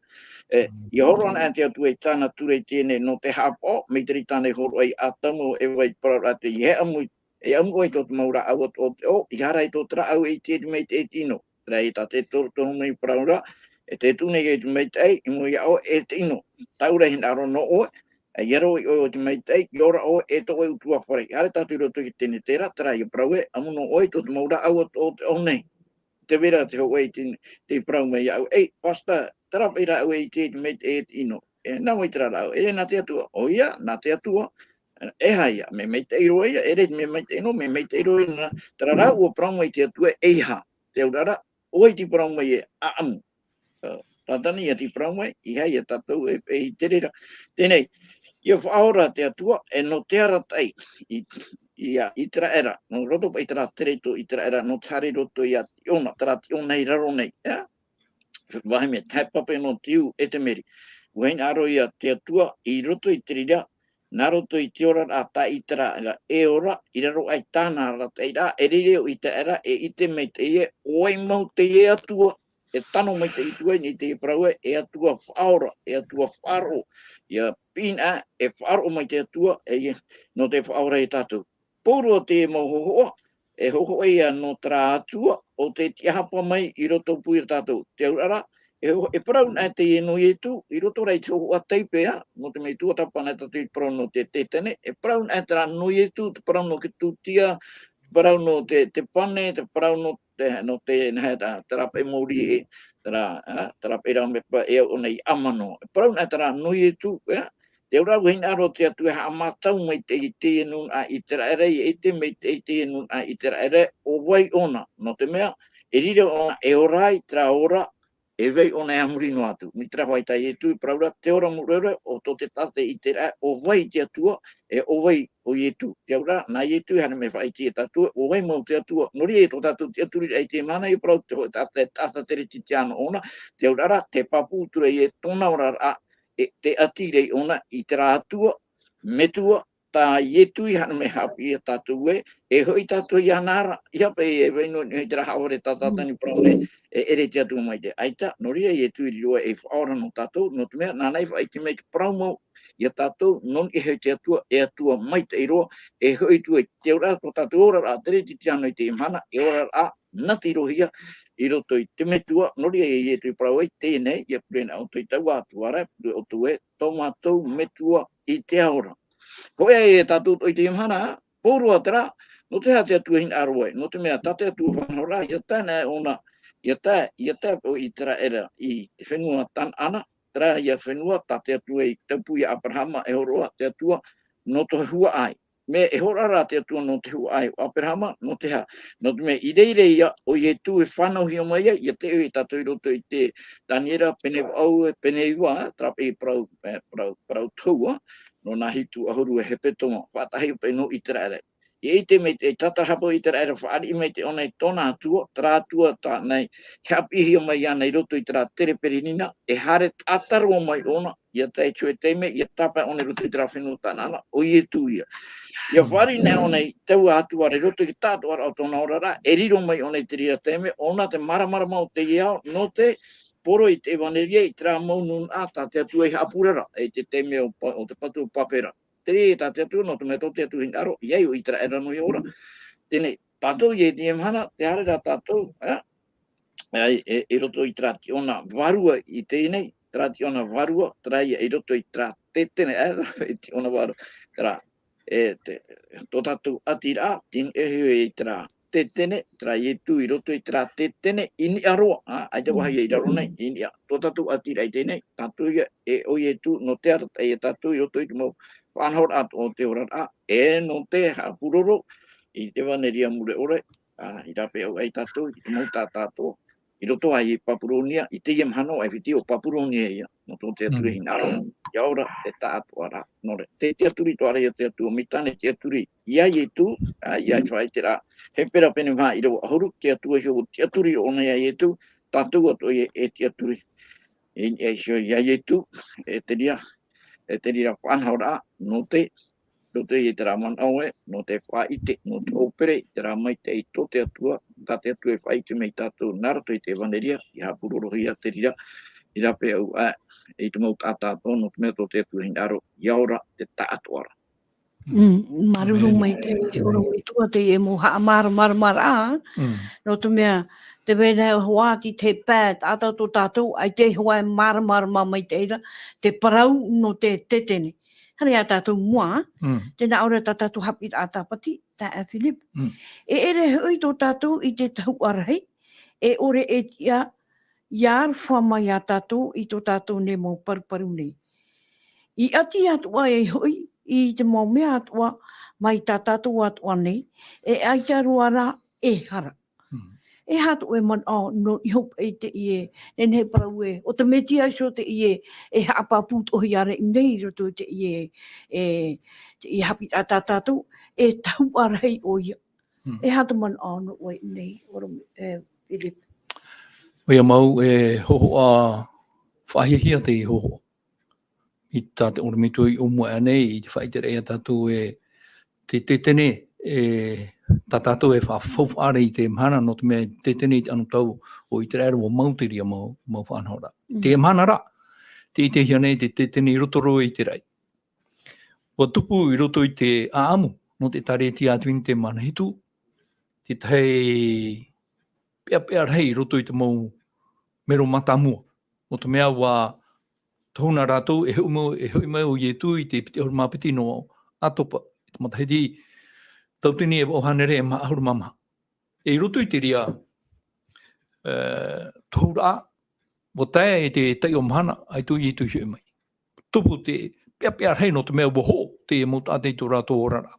E, ʻia hōroʻa anaʻe te Atua i tāna ture i teie nei nō te haʻapaʻo, mai te reira tāna i hōroʻa ia Atamu, ʻo Eva i te parau ra atu, ʻeiaha e ʻamu i, e ʻamu ʻoe i tō te mau rāʻau atoʻa o te ʻō, ʻeiaha rā i tō te rāʻau ʻe ʻite ai i te maitaʻi e te ʻino. Terā ïa tā te Atua i toru tonu i parau ra, e tē tuʻu nei ʻoe i te maitaʻi, i mua iā ʻoe e te ʻino. Tāʻu rā e hinaʻaro noa ʻoe, ʻia rave ʻoe i te maitaʻi, ʻia ora ʻoe e tō ʻoe ʻutuāfare. Haere tātou i roto i te Tenete ra, terā ïa parau ē, ʻamu noa ʻoe i tō te mau rāʻau atoʻa o te ʻō nei. Tē vai ra te hōʻē i te, tei parau mai iāʻu, ei, Pastor, terā paʻi rāʻau e ʻite ai i te maitaʻi e te ʻino. E, nā vai terā rāʻau? E, nā te Atua. ʻOia, nā te Atua. E aha ïa, mea maitaʻi roa ïa, e ʻere i te mea maitaʻi noa, mea maitaʻi roa ïa nā, terā rāʻau ʻua parau mai te Atua, ʻeiaha. Te auraʻa ra, ʻoia tei parau mai ē, ʻa ʻamu. Ā, Sātane ïa tei parau mai, ʻeiaha ïa tātou e, e ʻite i te reira. Teie nei, ʻia faʻaora te Atua, e nō te arataʻi, i, ia ʻĪteraʻera, nō roto paʻi terā tereto ʻĪteraʻera, nō te haere i roto ia Tīona, terā Tīona i raro nei, ā? Vāhi mea, tahe pape nō te ū ʻetemeri. ʻUa hinaʻaro ïa te Atua, i roto i te reira, nā roto i te oraraʻa tā ʻĪteraʻera e ora, i raro aʻe i tāna arataʻiraʻa, e riro ʻo ʻĪteraʻera, e ʻite maitaʻi ē, ʻo vai mau teie Atua, e tano maitaʻi atu ai, nā te parau ē, e Atua faʻaora, e Atua faʻaroʻo, ʻia piʻi anaʻe, e faʻaroʻo mai te Atua, e, nō te faʻaora ia tātou. Pauroa te mau hōhoʻa, e hōhoʻa ïa nō terā Atua, ʻo tē tiʻahapa mai i roto pū ia tātou. Te auraʻa ra, e ho-, e parau anaʻe teie nō Ietu, i roto rā i te hōhoʻa taipe, ā, nō te mea i tuatāpapa anaʻe tātou i te parau nō te Tētene, e parau anaʻe terā nō Ietu, te parau nō te tūtia, te parau nō te, te pane, te parau nō te, nō te, nā hea tā, terā paʻi mau riʻi, terā, ā, terā paʻi rā mea paʻi e au ʻōna i ʻamano. E parau anaʻe terā nō Ietu, ā, te auraʻa ra ʻua hinaʻaro te Atua e haʻamātau maitaʻi i teie nūnaʻa ʻĪteraʻera, ʻia ʻite maitaʻi i teie nūnaʻa ʻĪteraʻera, ʻo vai ʻōna, nō te mea, e riro ʻōna e ora ai, terā ora, e vai ʻōna e a muri noa atu. Mai terā vāhi tā Ietu i parau ra, te ora mau ʻoreʻore, ʻo tō te taʻata ʻĪteraʻera, ʻo vai te Atua, e ʻo vai ʻo Ietu. Te auraʻa ra, nā Ietu e haere mai e faʻaʻite ia tātou, ʻo vai mau te Atua. Nō reira, tō tātou tiʻaturiraʻa i teie mahana, ʻia parau te hōʻē taʻata, taʻata Kerisetiano ʻōna, te auraʻa ra, tē pāpū atu ra ïa tōna oraraʻa, e, tē ʻati ra ʻōna i terā Atua, Metua, tā Ietu i haere mai e haʻapiʻi ia tātou ē, e hoʻi tātou iāna ra, ʻeiaha paʻi e vai noa i terā haʻavare tā Sātane i parau nei, e ʻere te Atua maitaʻi. ʻAita, nō reira Ietu i riro ē ei faʻaora nō tātou, nō te mea, nāna i faʻaʻite mai te parau mau ia tātou, nō niʻa hoʻi te Atua, e Atua maitaʻi roa, e hoʻi atu ai te auraʻa, tō tātou oraraʻa Kerisetiano i teie mahana, e oraraʻa nati roa hia i roto i te Metua, nō reira Ietu i parau ai, teie nei, ʻia pure na ʻoutou i taua Atua ra, pure ʻoutou ē, tō mātou Metua i te ao ra. Hōʻē ā tātou i teie mahana, pauroa terā, nō te aha te Atua e hinaʻaro ai, nō te mea tā te Atua faʻanahoraʻa, ʻia tae anaʻe ʻōna, ʻia tae, ʻia tae ʻo ʻĪteraʻera i te fenua Kanaana, terā ïa fenua tā te Atua i taupū ia Aberahama e hōroʻa te Atua nō te huaʻai. mea e hōroʻa ra te Atua nō te huaʻai o Aperahama, nō te aha, nō te mea i reira ia, ʻo Ietu e fānauhia mai ai, ia te ʻoe tātou i roto i te Daniera pene vaʻu, pene iva, terā paʻi parau, e, parau, parau tohu, nō nā hitu ʻahuru e hepetoma, faʻatahi paʻi nō Iteraera. Ia ʻite mai te, e tātarahapa o Iteraera, fāriʻi mai te ʻōna i tōna Atua, terā Atua tāna i haʻapiʻihia mai iāna i roto i terā tereperina, e haere tātarahapa mai ʻōna, ia tae i te hōʻē taime, ia tāpae ʻōna i roto i terā fenua Tanaana, ʻo Ietu ia. Ia fāriʻi nei ʻōna i taua Atua ra i roto i te taʻatoʻaraʻa o tōna oraraʻa, e riro mai ʻōna i te reira taime, ʻōna te māramarama o teie ao, nō te poro i te ʻevaneria, i terā mau nūnaʻa tā te Atua i haʻapurara, i te taime o Pa-, o te patu o Papera. Te reira tā te Atua, nō te mea tō te Atua hinaʻaro, ʻia ʻite ʻo Iteraera noa iho ra. Teie nei, tātou i teie mahana, tē haere ra tātou, ā, ā, e, e, i roto i terā tiʻona vārua i teie nei, terā tiʻona vārua, terā ia i roto i terā tētene, ā, i tiʻona vārua, terā, e, te, tō tātou ʻatiraʻa, tei niʻa iho i terā tētene, terā Ietu i roto i terā tētene, i niʻa roa, ā, ʻaita vāhi ia i raro nei, i niʻa. Tō tātou ʻatiraʻa i teie nei, tātou ia, e ʻo Ietu, nō te arataʻi ia tātou i roto i te mau faʻanahoraʻa o te oraraʻa, e nō te haʻapuroro i te ʻevaneria mure ʻore, ā, i rāpae au ai tātou, i te mau taʻata atoʻa, i roto ai i Papuronia, i teie mahana ʻo ʻAifiti ʻo Papuronia ia, nō tō te Atua hinaʻaro, ʻia ora te taʻatoʻaraʻa, nō reira. Te tiʻaturi atoʻa ra ia te Atua, mai tāna tiʻaturi ia Ietu, ā, ia faʻaʻite ra, Hepera pene maha ʻīrava ʻahuru, te Atua iho ʻua tiʻaturi ʻōna ia Ietu, tātou atoʻa ia e tiʻaturi. I, i, iho ia Ietu, e te reira, e te reira faʻanahoraʻa, nō te, nō te, i terā manaʻo ē, nō te faʻaʻite, nō te ʻōpere, i terā maitaʻi tō te Atua, tā te Atua e faʻaʻite mai ia tātou, nā roto i te ʻevaneria, i haʻapurorohia te reira, i rāpae au, ā, i te mau taʻata atoʻa, nō te mea tō te Atua hinaʻaro, ʻia ora te taʻatoʻaraʻa. Mm, māuruuru maitaʻi, te ʻorometua teie mau haʻamāramaramaraʻa, nō te mea, tē vai ra hoʻi te pae, taʻata tō tātou, ʻaita hoʻi e māramarama maitaʻi ra, te parau nō te tētene. Haere ā tātou i mua, tē nā ʻō ra tā tātou haʻapiʻiraʻa tāpati, taeaʻe Philip. E ʻere hoʻi tō tātou i te tahuʻa rahi, e ʻore e tiʻa, ʻia aroha mai ia tātou i tō tātou nei mau paruparu nei. I ʻati atoʻa e hoʻi, i te mau mea atoʻa, mai tā tātou atoʻa nei, e ʻaita roa rā, e hara. E aha tō ʻoe manaʻo, nō iho paʻi teie, nehenehe parau ē, ʻo te Mesia iho teie, e haʻapāpū atoʻa ia ra i ʻō nei i roto i teie, e, teie haʻapiʻiraʻa tā tātou, e tahuʻa rahi ʻoia. E aha tō manaʻo nō ʻoe i ʻō nei, ʻorometua, e, Philip? ʻOia mau, e hōhoʻa, faʻahiahia te hōhoʻa. I tā te ʻorometua i ʻōmua aʻe nei, i te faʻaʻiteraʻa ia tātou e, te tētene, e, tā tātou e faʻa-, faʻaʻite i te mahana, nō te mea tētene i te anotau o Iteraera ʻua mau te reira mau, mau faʻanahoraʻa. Te mahana rā, tē ʻitehia nei te tētene i roto roa i te raʻi. ʻUa tupu i roto i te ʻāʻamu, nō te ʻĒkālesia Adventist Mānahitu, te tahi peʻapeʻa rahi i roto i te mau mero mātāmua. Nō te mea ʻua tohu na rātou, e hoʻi mau, e hoʻi mai ʻo Ietu i te piti ʻahuru mā piti nō ʻAtopa, i te matahiti tauatini e vaʻu hānere e maha ʻahuru mā maha. E i roto i te reira, e, tohuraʻa, ʻua tae i te taiʻo mahana, ʻaita ʻo Ietu i hoʻi mai. Tupu te peʻapeʻa rahi nō te mea ʻua hoʻo te mau taʻata i tō rātou oraraʻa.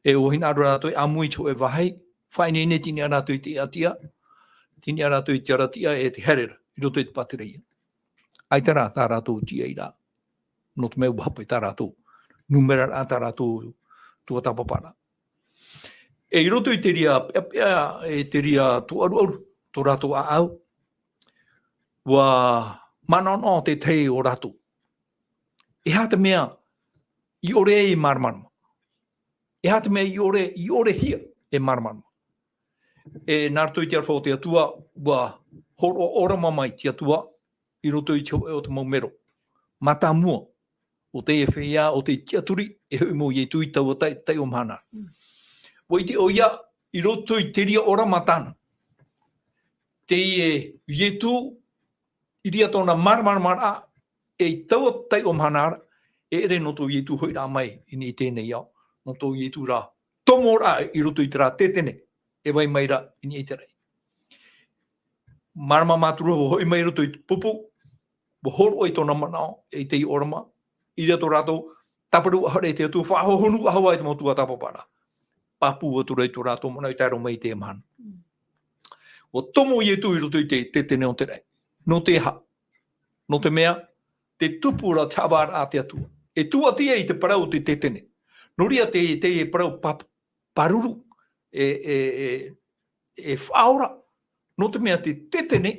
E ʻua hinaʻaro rātou e ʻāmui i te hōʻē vāhi, faʻaineine i te niʻa rātou i te ʻatiʻa, i te niʻa rātou i te arataʻi, e te haere ra, i roto i te pātireia. ʻAita rā tā rātou tiʻairaʻa. Nō te mea ʻua hapa i tā rātou nūmera rā tā rātou tuatāpaparaʻa. E i roto i te reira peʻapeʻa, e te reira tōʻaruʻaru, tō rātou ʻāʻau, ʻua manaʻonaʻo te tahi o rātou. E aha te mea i ʻore ai e māramarama? E aha te mea i ʻore, i ʻorehia e māramarama? E nā roto i te aroha o te Atua, ʻua hōroʻa ʻōrama mai te Atua, i roto i te hōʻē o te mau mero mātāmua, ʻo tei feiā, ʻo tei tiʻaturi, e hoʻi mai ʻo Ietu i taua tai-, taiʻo mahana. ʻUa ʻite ʻoia, i roto i te reira ʻōrama tāna. Teie Ietu, i reira tōna māramaramaraʻa, e i taua taiʻo mahana ra, e ʻere nō tō Ietu hoʻiraʻa mai i niʻa i teie nei ao, nō tō Ietu rā tomoraʻa i roto i terā tētene, e vai mai ra i niʻa i te raʻi. Mārama mātāmua ʻua hoʻi mai i roto i te pupu, ʻua hōroʻa i tōna manaʻo, e i teie ʻōrama, i reira tō rātou tāparu ʻaore te Atua, faʻahohonu ʻaore te mau tuatāpaparaʻa. Pāpū atu ra i tō rātou manaʻo i tae roa mai i te mahana. Mm. ʻUa tomo Ietu i roto i te, te tētene o te raʻi. Nō te aha? Nō te mea, te tupu ra te haʻavāraʻa a te Atua. E tūʻati ai te parau o te tētene. Nō reira te, te parau pa-, pāruru, e, e, e, e faʻaora, nō te mea te tētene,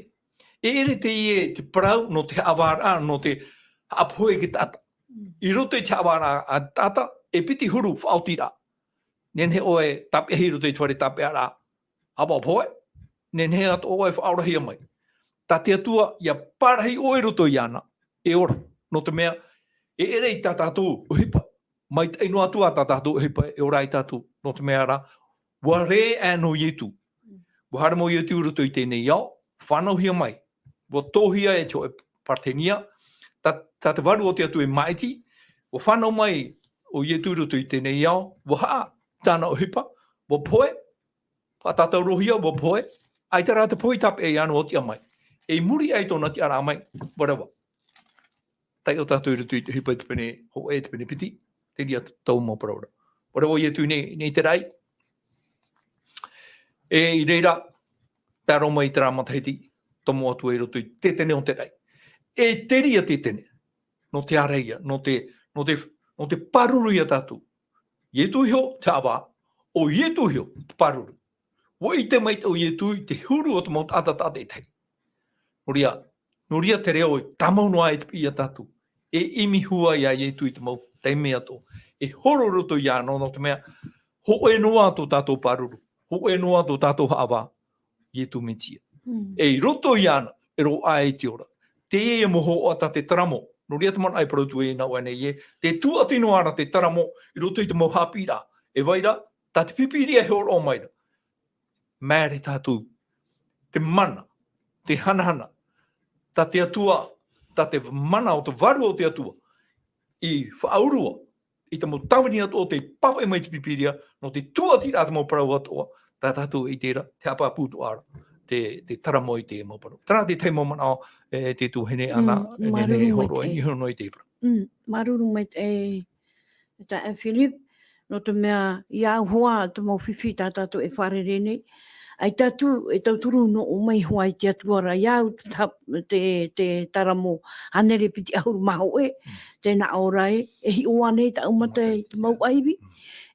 e ʻere teie te parau nō te haʻavāraʻa, nō te haʻapohe i te taʻata. Mm. I roto i te haʻavāraʻa a te taʻata, e piti huru faʻaotiraʻa. Nehenehe ʻoe e tāpeʻahia i roto i te fare tāpeʻaraʻa, haʻapohe, nehenehe atoʻa ʻoe e faʻaorahia mai. Tā te Atua, ʻia parahi ʻoe i roto iāna, e ora. Nō te mea, e ʻere i tā tātou ʻohipa, maitaʻi noa atu ā tā tātou ʻohipa e ora ai tātou, nō te mea rā, ʻua rē aʻe noa Ietu. ʻUa haere mau Ietu i roto i teie nei ao, fānauhia mai. ʻUa tōhia e te hōʻē Paretenia, tā, tā te Vārua o te Atua e māʻiti, ʻua fānau mai ʻo Ietu i roto i teie nei ao, ʻua haʻa tāna ʻohipa, ʻua pohe, faʻatātaurohia, ʻua pohe, ʻaita rā te pohe i tāpeʻa iāna ʻua tiʻa mai. E i muri aʻe i tōna tiʻaraʻa mai, ʻua reva. Taiʻo tātou i roto i te ʻohipa i te pene hōʻē, te pene piti, te reira taua mau parau ra. ʻUa reva ʻo Ietu i niʻa i te raʻi. E i reira, tae roa mai i terā matahiti, tomo atu ai i roto i te tētene o te raʻi. E te reira tētene, nō te āraʻia, nō te, nō te, nō te pāruru ia tātou. Ietu iho te haʻavā, ʻo Ietu iho te pāruru. ʻUa ʻite maitaʻi ʻo Ietu i te huru o te mau taʻata tātaʻitahi. Nō reira, nō reira te reo e tāmau noa ai te piʻi ia tātou. E ʻimi hua ia Ietu i te mau taime atoʻa. E horo i roto iāna, nō te mea, hōʻē noa tō tātou pāruru, hōʻē noa tō tātou haʻavā, Ietu Mesia. Mm. E i roto iāna, e roaʻa ai te ora. Teie mau hōhoʻa tā te taramo, nō reira te manaʻo e parau atu ai nā ʻō nei ē, tē tūʻati noa ra te taramo i roto i te mau haʻapiʻiraʻa. E vai ra, tā te Pīpīria e hōroʻa mai ra. Māere tātou, te mana, te hanahana, tā te Atua, tā te mana o te Vārua o te Atua, i faʻaurua, i te mau tāvini atoʻa tei pāpaʻi mai te Pīpīria, nō te tūʻatiraʻa te mau parau atoʻa, tā tātou e ʻite ra, te haʻapāpū atoʻa ra, te, te taramo i te mau parau. Terā te tahi mau manaʻo, e, te tuahine Ana, Mm, e nehenehe e māuruuru hōroʻa, maitaʻi. i hōroʻa i te parau. Mm, māuruuru maitaʻi, e, e tā, e Philip, nō te mea, ʻia au hoʻi te mau fifi tā tātou e fārerei nei. ʻAita atu, e tauturu nō ʻō mai hoʻi i te Atua ra, ʻia au te tap-, te, te taramo hānere piti ʻahuru mā hōʻē, Mm. tēnā ʻō ra ē, e hiʻo ānei tāʻu mata i te mau ʻaivi, Mm.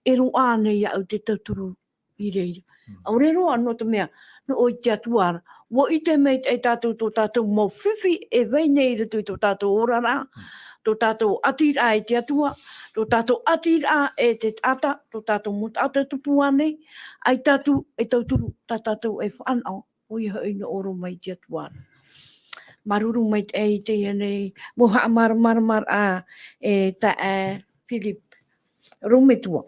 e roaʻa ānei iāʻu te tauturu i reira. Mm. ʻAore roa nō te mea, nō ʻō i te Atua ra, ʻua ʻite maitaʻi tātou tō tātou mau fifi e vai nei i roto i tō tātou oraraʻa, Mm. tō tātou ʻatiraʻa i te Atua, tō tātou ʻatiraʻa e te taʻata, tō tātou mau taʻata tupu ānei, ʻaita atu e tauturu tā tātou e fānaʻo, ʻoia hoʻi nō ʻō roa mai i te Atua ra. Māuruuru maitaʻi i teie nei, mau haʻamāramaramaraʻa e taeaʻe Philip. Rōmetua.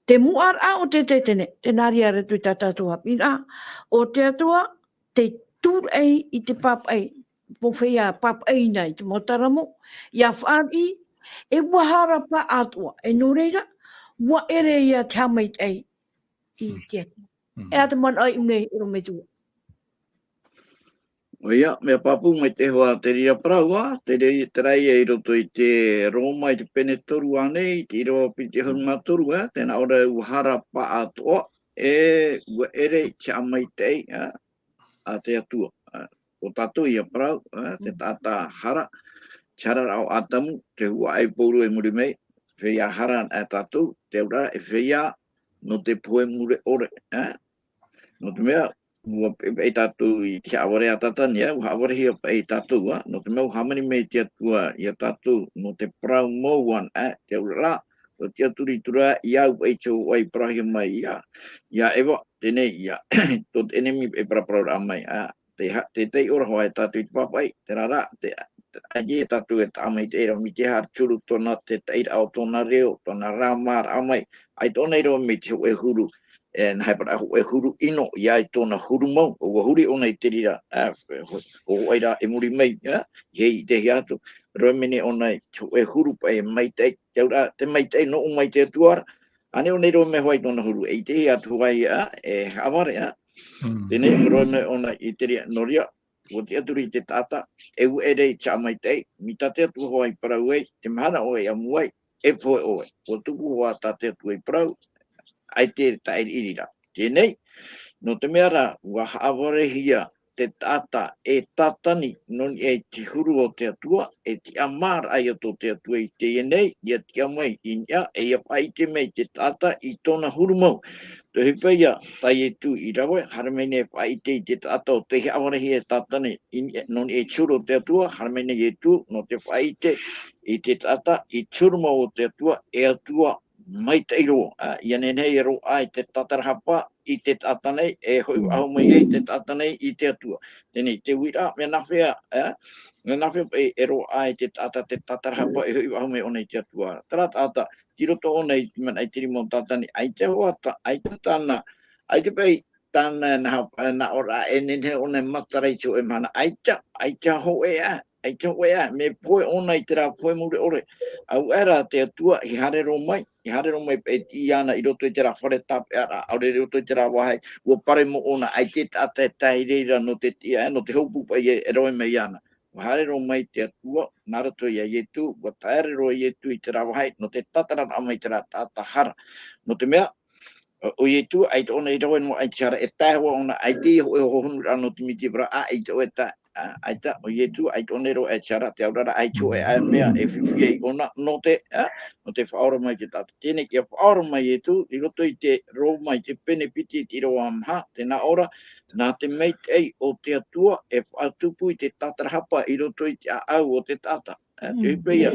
Te muʻaraʻa o te tētene, tēnā reira atu i tā tātou haʻapiʻiraʻa, ʻo te Atua, tē tūraʻi i te pāpaʻi, mau feiā pāpaʻiina i te mau taramo, ʻia fāriʻi, e ʻua hara paʻatoʻa, e nō reira, ʻua ʻere ia te haʻamaitaʻi i Mm. te Atua. Mm. E aha te manaʻo i ʻō nei, Rōmetua? ʻOia, mea pāpū mai te hoa te reira parau, ā, te rei-, terā ia i roto i te Roma i te pene toru ānei, i te ʻīrava piti ʻahuru mā toru, ā, tēnā ʻō ra ʻua hara paʻatoʻa, e ʻua ʻere i te haʻamaitaʻi, ā, a te Atua, ā. ʻO tātou ia parau, ā, te Mm. taʻata hara, te hararaʻa o Atamu, te huaʻai pauroa i muri mai, feiā hara anaʻe tātou, te auraʻa e feiā nō te pohe mure ʻore, ā. Nō te mea, ʻua peʻepeʻe tātou i te haʻavare a Tātania, ʻua haʻavarehia paʻi tātou, ā, nō te mea ʻua hāmani mai te Atua ia tātou, nō te parau mau anaʻe, te auraʻa, ʻua tiʻaturi atu ra, ʻia au paʻi te hōhoʻa i parauhia mai ia, ia Eva, teie nei ia, tō te ʻenemi e paraparauraʻa mai, ā, te ha-, te taiʻo ra hoʻi tātou i te pāpaʻi, terā rā, te, te, ʻaita e tātou e taʻa maitaʻi ra, mai te aha te huru tōna, te taʻiraʻa o tōna reo, tōna rāmāraʻa mai, ʻaita ʻōna i rave mai te hōʻē huru, e, nā hea parau, hōʻē huru ʻino, ʻia au i tōna huru mau, ʻua huri ʻōna i te reira, ā, ho-, hōhoʻa ra i muri mai, ā, i ʻitehia atu, rave mai nei ʻōna i te hōʻē huru paʻi e maitaʻi, te auraʻa, te maitaʻi nō ʻō mai te Atua ra, ānei ʻōna i rave mai hoʻi i tōna huru, e ʻitehia atu hoʻi, ā, e haʻavare, ā. Mm. Teie nei, rave mai ʻōna i te reira, nō reira, ʻua tiʻaturi i te taʻata, e ʻua ʻere i te haʻamaitaʻi, mai tā te Atua hoʻi i parau ai, te mahana ʻoe i ʻamu ai, e pohe ʻoe. ʻUa tupu hoʻi tā te Atua i parau, ʻaita e tāʻiriʻiri ra. Teie nei, nō te mea rā, ʻua haʻavarehia te taʻata e Tātani, nō niʻa i te huru o te Atua, e tiʻamāraʻa ia tō te Atua i teie nei, ʻia tiʻa mai i niʻa, e ʻia faʻaʻite mai te taʻata i tōna huru mau. Te ʻohipa ïa tā Ietu i rave, haere mai nei e faʻaʻite i te taʻata ʻo tei haʻavarehia e Tātani i niʻa, nō niʻa i te huru o te Atua, haere mai nei Ietu, nō te faʻaʻite i te taʻata i te huru mau o te Atua, e Atua maitaʻi roa, ā, ʻia nehenehe e roaʻa i te tātarahapa i te taʻata nei, e hoʻi faʻahou mai ai te taʻata nei i te Atua. Teie nei te uiraʻa, mea nāfea, ā, mea nāfea e, e roaʻa i te taʻata te tātarahapa e hoʻi faʻahou mai ʻōna i te Atua. Terā taʻata, tei roto ʻōna i te manaʻo i te rima o Tātani, ʻaita hoʻi tā, ʻaita tāna, ʻaita paʻi tāna nā, nā ʻō ra e nehenehe ʻōna e matara i te hōʻē mahana, ʻaita, ʻaita hōʻē ā, ʻaita hōʻē ā, mea pohe ʻōna i terā pohe mure ʻore. Auaʻe rā te Atua i haere roa mai, i haere roa mai paʻi e tiʻi iāna i roto i terā fare tāpeʻaraʻa, ʻaore i roto i terā vāhi, ʻua paremo ʻōna, ʻaita e taʻata e tae i reira nō te tiʻa, nō te hopu paʻi e, e rave mai iāna. ʻUa haere roa mai te Atua, nā roto ia Ietu, ʻua tae roa Ietu i terā vāhi, nō te tātararaʻa mai terā taʻata hara. Nō te mea, ʻo, ʻo Ietu, ʻaita ʻōna i rave noa aʻe i te hara, e tae hoʻi ʻōna, ʻaita e hō-, e hōhonu ra nō te miti parau, ā, ʻaita ʻoe e tae, ā, ʻaita, ʻo Ietu, ʻaita ʻōna i rave aʻe i te hara, te auraʻa, ʻaita hōʻē ā mea e fifi ai ʻōna, nō te, ā, nō te faʻaora mai te taʻata. Teie nei, ʻia faʻaora mai Ietu, i roto i te Roma i te pene piti i te ʻīrava maha, tē nā ʻō ra, nā te maitaʻi o te Atua e faʻatupu i te tātarahapa i roto i te ʻāʻau o te taʻata. Ā, te ʻohipa ïa,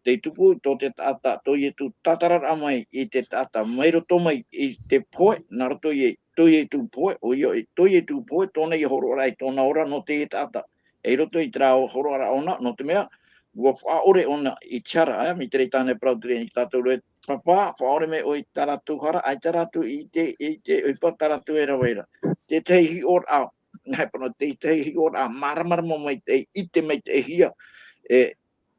tei tupu tō te taʻata, tō Ietu tātararaʻa mai i te taʻata, mai roto mai i te pohe, nā roto i, tō Ietu pohe, ʻoia, tō Ietu pohe, tōna ïa hōroʻaraʻa i tōna ora nō te taʻata. E i roto i terā hōroʻaraʻa ʻōna, nō te mea, ʻua faʻaʻore ʻōna i te hara, ā, mai te reira tāna e parau atu ra ia tātou ē, Pāpā, faʻaʻore mai ʻoe i tā rātou hara, ʻaita rātou i ʻite, i ʻite ʻohipa tā rātou e rave ra. Te tahi hiʻoraʻa, nā, e parau, te tahi hiʻoraʻa māramarama maitaʻi, ʻite maitaʻihia, e,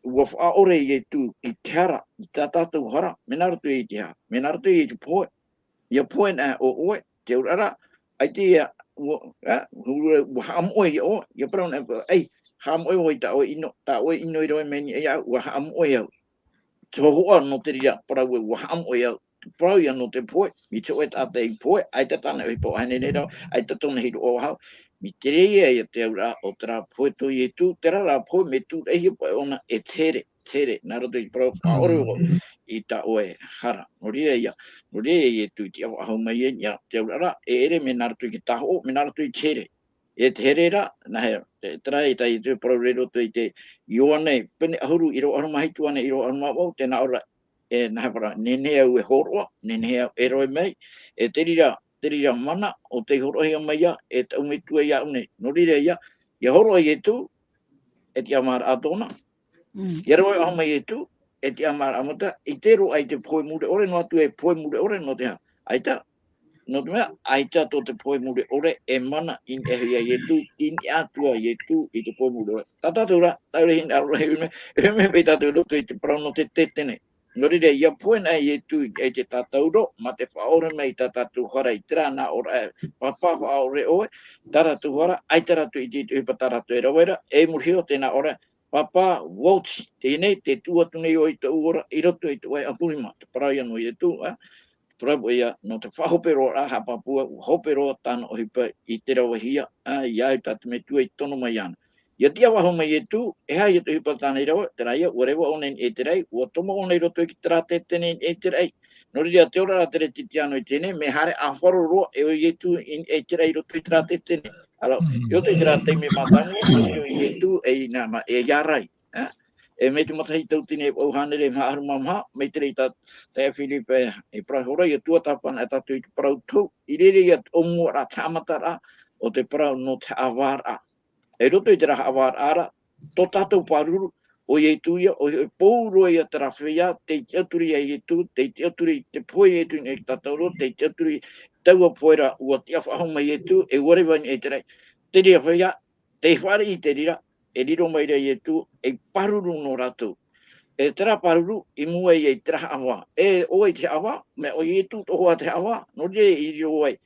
ʻua faʻaʻore Ietu i te hara, i tā tātou hara, mea nā roto i te aha, mea nā roto i te pohe. ʻIa pohe na ʻo ʻoe, te auraʻa, ʻaita ïa, ʻua, ā, ʻua, ʻua haʻamoʻe ïa ʻoe, ʻia parau na, ʻei, haʻamoʻe ʻoe i tā ʻoe ʻino, tā ʻoe ʻino i rave mai i niʻa iāʻu, ʻua haʻamoʻe au. Te hōhoʻa nō te reira parau ē, ʻua haʻamoʻe au, te parau ïa nō te pohe, mai te hōʻē taʻata i pohe, ʻaita tāna ʻohipa ʻaʻe nei rā, ʻaita tōna hiʻoraʻa faʻahou, mai te reira ïa te auraʻa o terā pohe tō Ietu, terā rā pohe mea tūraʻihia paʻi ʻōna e te here, te here, nā roto i te parau faʻaʻore ʻoe i tā ʻoe hara. Nō reira ïa, nō reira ïa Ietu i tiʻa faʻahou mai ai, ʻia, te auraʻa, e ʻere mea nā roto i te tahoʻo, mea nā roto i te here. E te here ra, nā hea, te, terā e tā Ietu e parau ra i roto i te Ioane, pene ʻahuru, ʻīrava ʻahuru mā hitu ānei, ʻīrava ʻahuru mā vaʻu, tē nā ʻō ra, e, nā hea parau, nehenehe au e hōroʻa, nehenehe au e rave mai, e te reira, te reira mana, ʻo tei hōroʻahia mai ïa, e taʻu metua iāʻu nei. Nō reira ïa, ʻia hōroʻa Ietu, e tiʻamāraʻa tōna. Mm. ʻIa rave faʻahou mai Ietu, e tiʻamāraʻa mata, ʻite roa i te pohe mure ʻore, noa atu e pohe mure ʻore, nō te aha, ʻaita, nō te mea, ʻaita tō te pohe mure ʻore, e mana i niʻa iho ia Ietu, i niʻa atu ia Ietu i te pohe mure ʻore. Tā tātou rā, tāʻu ra e hinaʻaro ra, e ʻuhi mai, e ʻuhi mai paʻi tātou i roto i te parau nō te tētene. Nō reira, ʻia pohe na Ietu i te tātauro, mā te faʻaʻore mai i tā tātou hara i terā nā ʻō ra, Pāpā faʻaʻore ʻoe, tā rātou hara, ʻaita rātou i ʻite i te ʻohipa tā rātou e rave ra, e i muri iho tē nā ʻō ra, Pāpā, ʻua oti, teie nei, tē tuʻu atu nei ʻoe i tōʻu ora, i roto i tō ʻoe ʻapu rima, te parau ïa nō Ietu, ā, te parau ïa nō te faʻahope roa ra, haʻapāpū, ʻua hope roa tāna ʻohipa i te ravehia, ā, iāʻu tā te Metua i tono mai iāna. ʻIa tiʻa faʻahou mai Ietu, e aha ia te ʻohipa tāna i rave, terā ïa, ʻua reva ʻōna i niʻa i te raʻi, ʻua tomo ʻōna i roto i terā tētene i niʻa i te raʻi. Nō reira, te oraraʻa teretetiano i teie nei, mea haere ʻāfaro roa e ʻo Ietu i niʻa i te raʻi i roto i terā tētene. Ara, i roto i terā taime mātāmua, ʻua riro Ietu ei nā, mā, e ʻia rai, ā? E mai te matahiti tauatini e vaʻu hānere e maha ʻahuru mā maha, mai te reira tā, tā Filipe e parau ra, ʻia tuatāpana tātou i te parau tohu, i reira ïa te ʻōmuaraʻa, te haʻamataraʻa o te parau nō te haʻavāraʻa. I roto i terā haʻavāraʻa ra, tō tātou pāruru, ʻo Ietu ïa, ʻoia hoʻi, pauroa ïa terā feiā, tei tiʻaturi ia Ietu, tei tiʻaturi i te pohe Ietu i niʻa i te tātauro, tei tiʻaturi i taua pohe ra, ʻua tiʻa faʻahou mai Ietu, e ʻua reva i niʻa i te raʻi. Te reira feiā, tei fāriʻi i te reira, e riro mai ra Ietu, ei pāruru nō rātou. E terā pāruru, i mua ai i terā haʻavā. E ʻo vai te haʻavā, mea ʻo Ietu tō ʻoe te haʻavā, nō reira i riro ai,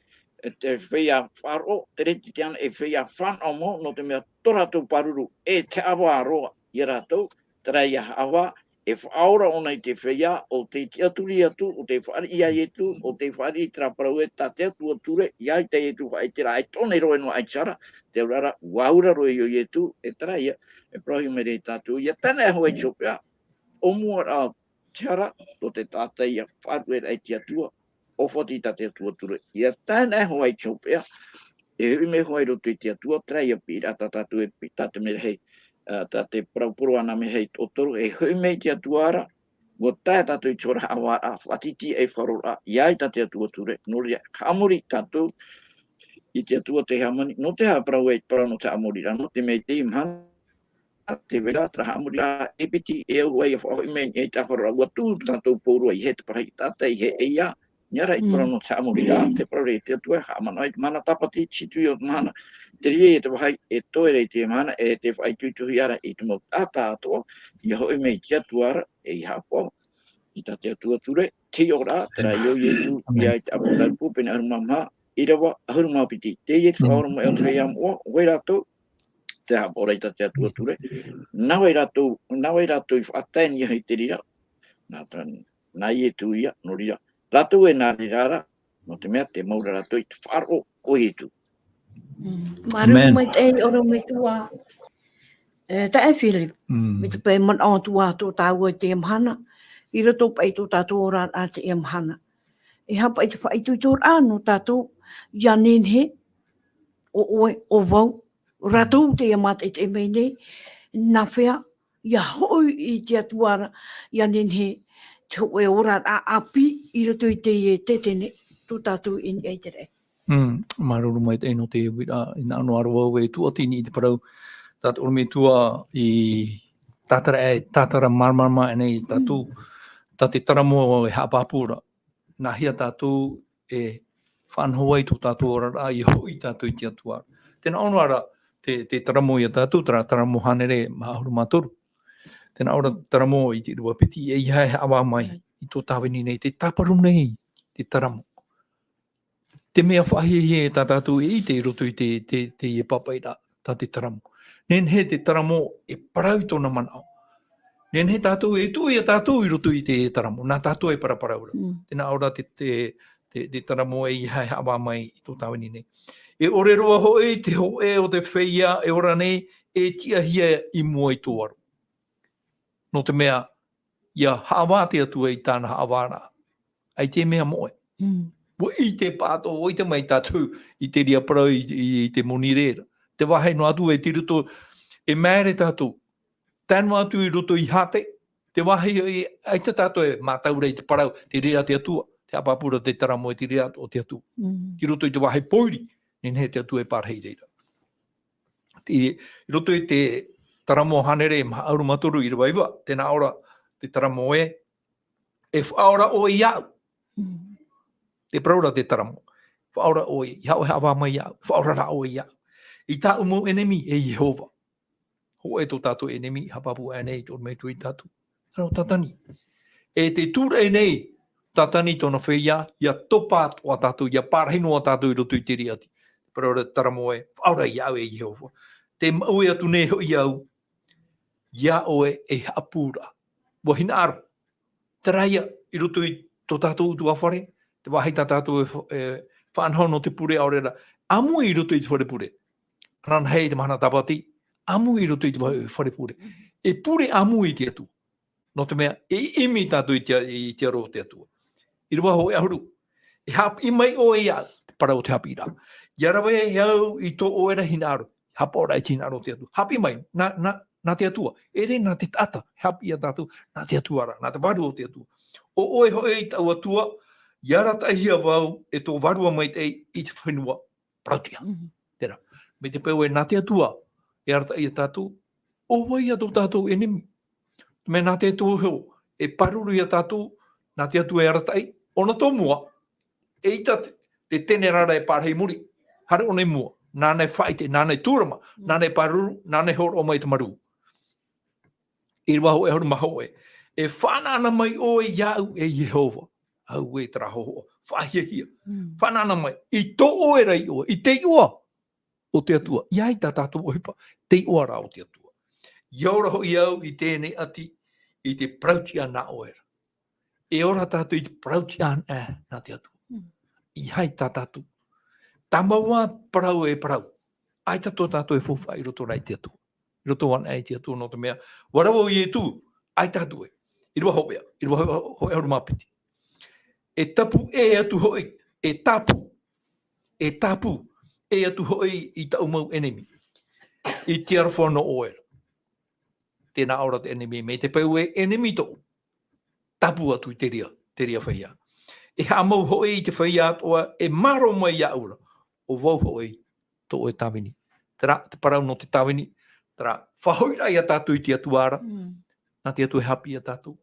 e te feiā faʻaroʻo, teretetiano ei feiā fānaʻo mau, nō te mea tō rātou pāruru, e te haʻavā roa ia rātou, terā ïa haʻavā, e faʻaora ʻōna i te feiā, ʻo tei tiʻaturi atu, ʻo tei fāriʻi iā Ietu, ʻo tei fāriʻi i terā parau ē tā te Atua ture, ʻia ʻite Ietu faʻaʻite ra, e tōna iroa noa ʻaita ra, te auraʻa ra, ʻua aura roa ʻo Ietu, e terā ïa, e parauhia mai ra ia tātou, ʻia tae noa iho ai i te hopeʻa, ʻōmuaraʻa te hara, tō te taʻata ʻia faʻaruʻe ra i te Atua, ʻōfati tā te Atua ture. ʻIa tae noa iho ai i te hopeʻa, e hoʻi mai iho ai i roto i te Atua, terā ïa piʻiraʻa tā tātou e piʻi, tā te merahi, ā, tā te parau poroʻi nā merahi toʻotoru, e hoʻi mai i te Atua ra, ʻua tae tātou i te hora haʻavāraʻa, faʻatītīraʻa e faʻaroʻoraʻa, ʻia ʻite tā te Atua ture, nō reira, haʻamori tātou i te Atua tei hāmani, nō te aha e parau ai, parau nō te haʻamori ra, nō te mea i teie mahana, ā, tē vai ra terā haʻamori ra, e piti, e au ai ʻia faʻahoʻi mai i te faʻaroʻoraʻa, ʻua tuʻu tātou pauroa i hē te parau i te taʻata, i hē ʻeiā, ʻia ora i te parau nō te haʻamori ra, te parau ra i te Atua, haʻamanaʻo i te mahana tāpati, te situʻi o te mahana, te reira i te vāhi, e toe ra i te mahana, e te faʻaitoitohia ra i te mau taʻata atoʻa, ʻia hoʻi mai i te Atua ra, e ʻia haʻapaʻo i tā te Atua ture, te hiʻoraʻa, terā ïa ʻo Ietu, ʻia ʻite ʻāpōsetolo pene ʻahuru mā maha, ʻīrava ʻahuru mā piti. Teie te faʻaora mai o te feiā moʻa, ʻo vai rātou, te haʻapaʻo ra i tā te Atua ture. Nā vai rātou, nā vai rātou i faʻatae i niʻa i te reira. Nā tā, nā Ietu ïa, nō reira. Rātou e nā reira ra, nō te mea tē mau ra rātou i te faʻaroʻo o Ietu. Mm. Māuruuru maitaʻi, ʻorometua. E, taeaʻe Philip, mm, mai te pae manaʻo atu ā tō tāua i teie mahana, i roto paʻi i tō tātou oraraʻa i teie mahana. E aha paʻi te faʻaitoitoraʻa nō tātou, ʻia nehenehe, ʻo ʻoe, ʻo vau, rātou teie mātaʻitaʻi mai nei, nā hea, ʻia hoʻi i te Atua ra, ʻia nehenehe te hōʻē oraraʻa ʻāpī i roto i teie tetene, tō tātou i niʻa i te raʻi. Mm, māuruuru maitaʻi nō te uiraʻa, hinaʻaro noa ra vau e tūʻati i niʻa i te parau, tā te ʻorometua i tātara, e, tātara māramarama aʻenei tātou, mm, tā te taramo e haʻapāpū ra. Nā hea tātou e faʻanaho ai tō tātou oraraʻa, ʻia hoʻi tātou i te Atua. Tē nā ʻō noa ra, te, te taramo ia tātou, terā taramo hānere maha ʻahuru mā toru. Tē nā ʻō ra te taramo i te ʻīrava piti, ʻeiaha e haʻavā mai i tō tāvini nei, tē tāparu nei te taramo. Te mea faʻahiahia tā tātou e ʻite i roto i te, te, teie pāpaʻiraʻa, tā te taramo. Nehenehe te taramo e parau i tōna manaʻo. Nehenehe tātou e tuʻu ia tātou i roto i te taramo, nā tātou e paraparau ra. Mm. Tē nā ʻō ra te, te, te, te taramo ʻeiaha e haʻavā mai i tō tāvini nei. E ʻore roa hoʻi te hōʻē o te feiā e ora nei e tiʻahia i mua i tō aro. Nō te mea, ʻia haʻavā te Atua i tāna haʻavāraʻa. ʻAita e mea moʻe. Mm. ʻUa ʻite pāʻatoʻa, ʻua ʻite mai tātou i te reira parau i, i, i te monirē ra. Te vāhi noa atu e tei roto, e māere tātou. Tae noa atu i roto i Hāte, te vāhi i, ʻaita tātou e mātau ra i te parau, te reira te Atua, te haʻapāpū ra te taramo e te reira o te Atua. Mm. Tei roto i te vāhi pōiri, nehenehe te Atua e pārahi i reira. I, i roto i te taramo hānere maha ʻahuru mā toru ʻīrava iva, tē nā ʻō ra te taramo ē, e faʻaora ʻoe iāʻu. Mm. Te parau ra te taramo. Faʻaora ʻoe, ʻeiaha e haʻavā mai iāʻu. Faʻaora rā ʻoe iāʻu. I tāʻu mau ʻenemi, e Iehova. Hōʻē tō tātou ʻenemi, haʻapāpū aʻenei i te ʻorometua ia tātou. Nā roto Tātani. E tē tūraʻi nei, Tātani tōna feiā, ʻia topa atoʻa tātou, ʻia pārahi noa tātou i roto i te riʻati. Parau ra te taramo ē, faʻaora iāʻu e Iehova. Tē maʻue atu nei hoʻi au, iā ʻoe ei haʻapūraʻa. ʻUa hinaʻaro. Terā ïa, i roto i tō tātou ʻutuāfare, te vāhi tā tātou e fa-, e faʻanaho nō te pure ʻaore ra. ʻĀmui i roto i te fare pure. Ananahi i te mahana tāpati, ʻāmui i roto i te va-, fare pure. E pure ʻāmui i te Atua. Nō te mea, e ʻimi tātou i te, i te aro o te Atua. ʻĪrava hōʻē ʻahuru. E haʻapiʻi mai ʻoe iāʻu, te parau o te haʻapiʻiraʻa. ʻIa rave au i tō ʻoe ra hinaʻaro, haʻapaʻoraʻa i te hinaʻaro o te Atua. Haʻapiʻi mai, nā, nā, nā te Atua. ʻEʻere nā te taʻata, haʻapiʻi ia tātou, nā te Atua rā, nā te vārua o te Atua. ʻO ʻoe hoʻi tāʻu Atua, ʻia arataʻihia vau e tō Vārua Maitaʻi i te fenua parauʻtiʻa. Mhm. Terā, mai te peu ē nā te Atua e arataʻi ia tātou, ʻo vai ïa tō tātou ʻenemi? Mea nā te Atua iho e pāruru ia tātou, nā te Atua e arataʻi, ʻōna tō mua, eʻita te, te tenerara e pārahi i muri, haere ʻōna i mua, nāna e faʻaʻite, nāna e tūrama, mm, nāna e pāruru, nāna e hōroʻa mai i te marū. ʻĪrava hōʻē ʻahuru mā hōʻē. E faʻanaʻana mai ʻoe iāʻu e Iehova. Auē terā hōhoʻa. Faʻahiahia. Mm. Faʻanaʻana mai. I tō ʻoe ra iʻoa. I te iʻoa o te Atua. ʻIa ʻite tātou ʻohipa. Te iʻoa rā o te Atua. ʻIa ora hoʻi au i teie nei ʻati. i te parauʻtiʻa nā ʻoe ra. E ora tātou i te parauʻtiʻa anaʻe nā te Atua. Mm. ʻEiaha tā tātou. Tāmau ā parau e parau. ʻAita tō tātou e faufaʻa i roto rā i te Atua. I roto anaʻe i te Atua nō te mea, ʻua rave ʻo Ietu, ʻaita atu ē. ʻĪrava hoʻi, ʻīrava hoʻi, hoʻi ʻahuru mā piti. E tāpū ʻē atu hoʻi, e tāpū, e tāpū ʻē atu hoʻi i tāʻu mau ʻenemi. I te aroha nō ʻoe ra. Tē nā ʻō ra te ʻenemi, mai te peu e ʻenemi tōʻu. Tāpū atu i te reira, te reira feiā. E haʻamau hoʻi i te feiā atoʻa, e mārō mai iāʻu ra. ʻO vau hoʻi, tō ʻoe tāvini. Terā, te parau nō te tāvini, terā, faʻahoʻiraʻa ia tātou i te Atua ra. Mm. Nā te Atua e haʻapiʻi ia tātou.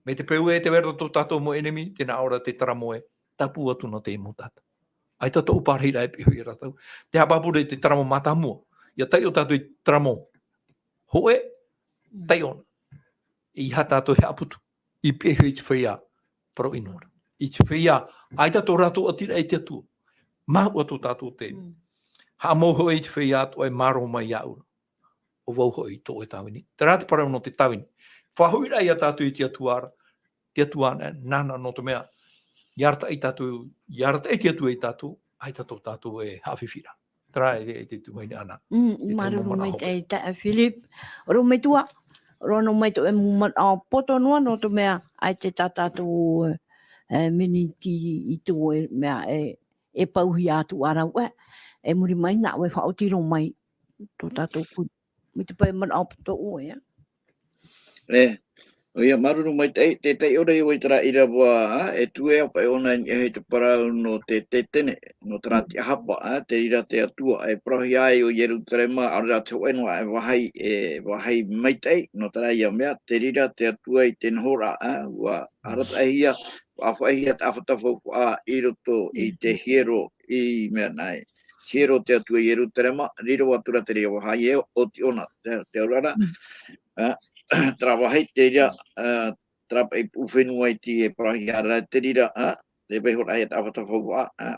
Mai te peu e tē vai ra tō tātou mau ʻenemi, tē nā ʻō ra te taramo ē, tāpū atu nō te mau taʻata. ʻAita tōʻu parahiraʻa e piʻi ia rātou. Te haʻapāpū ra i te taramo mātāmua. ʻIa taiʻo tātou i te taramo hōʻē, Mm. taiʻo na. ʻEiaha tātou e haʻaputu. I piʻi i te feiā, parau ʻino ra. I te feiā, ʻaita tō rātou ʻatiraʻa i te Atua. Māuʻa tō tātou te. Mm. Haʻamau hoʻi i te feiā atoʻa e mārō mai iāʻu ra. ʻO vau hoʻi tō ʻoe tāvini. Terā te parau nō te tāvini. Faʻahoʻiraʻa ia tātou i te Atua ra. Te Atua nā, nāna nō te mea. ʻIa arataʻi tātou, ʻia arataʻi te Atua ia tātou, ʻaita tō tātou e haʻafifi ra. Terā e, e te tuhaʻa ʻana. Mm, e te māuruuru manaʻo maitaʻi, e taeaʻe Philip. ʻOia mau metua, ʻoia mau metua e mau manaʻo poto noa nō te mea, ʻaita tā tātou, e, miniti i tō e mea e, e pauhia atu ā rāua, e, e muri mai nā ʻoe e faʻaoti roa mai tō tātou pū. Mai te pae manaʻo poto ʻoe, ā. E, ʻoia, māuruuru maitaʻi, tē taiʻo ra ʻoe i terā ʻīrava, ā, e tuʻu e au paʻi ʻōna i niʻa i te parau nō te, te tene, nō terā tiʻahapa, ā, te reira te Atua, e parauhia ai ʻo Ierutarema, ʻaore rā te hōʻē noa, e vāhi, e vāhi maitaʻi, nō terā ia mea, te reira te Atua i te noho ra, ā, ʻua arataʻihia, ʻua faʻaʻitehia te ʻāfata faufaʻa i roto i te hiero, i mea nei. Hiero te Atua i Ierutarema, riro atu ra te reira vāhi e oti ʻōna, te, te auraʻa ra. Mm. Ā, terā vāhi te reira, ā, terā paʻi puʻu fenua iti e parauhia ra te reira, ā, te vaihoraʻa e te ʻāfata faufaʻa, ā,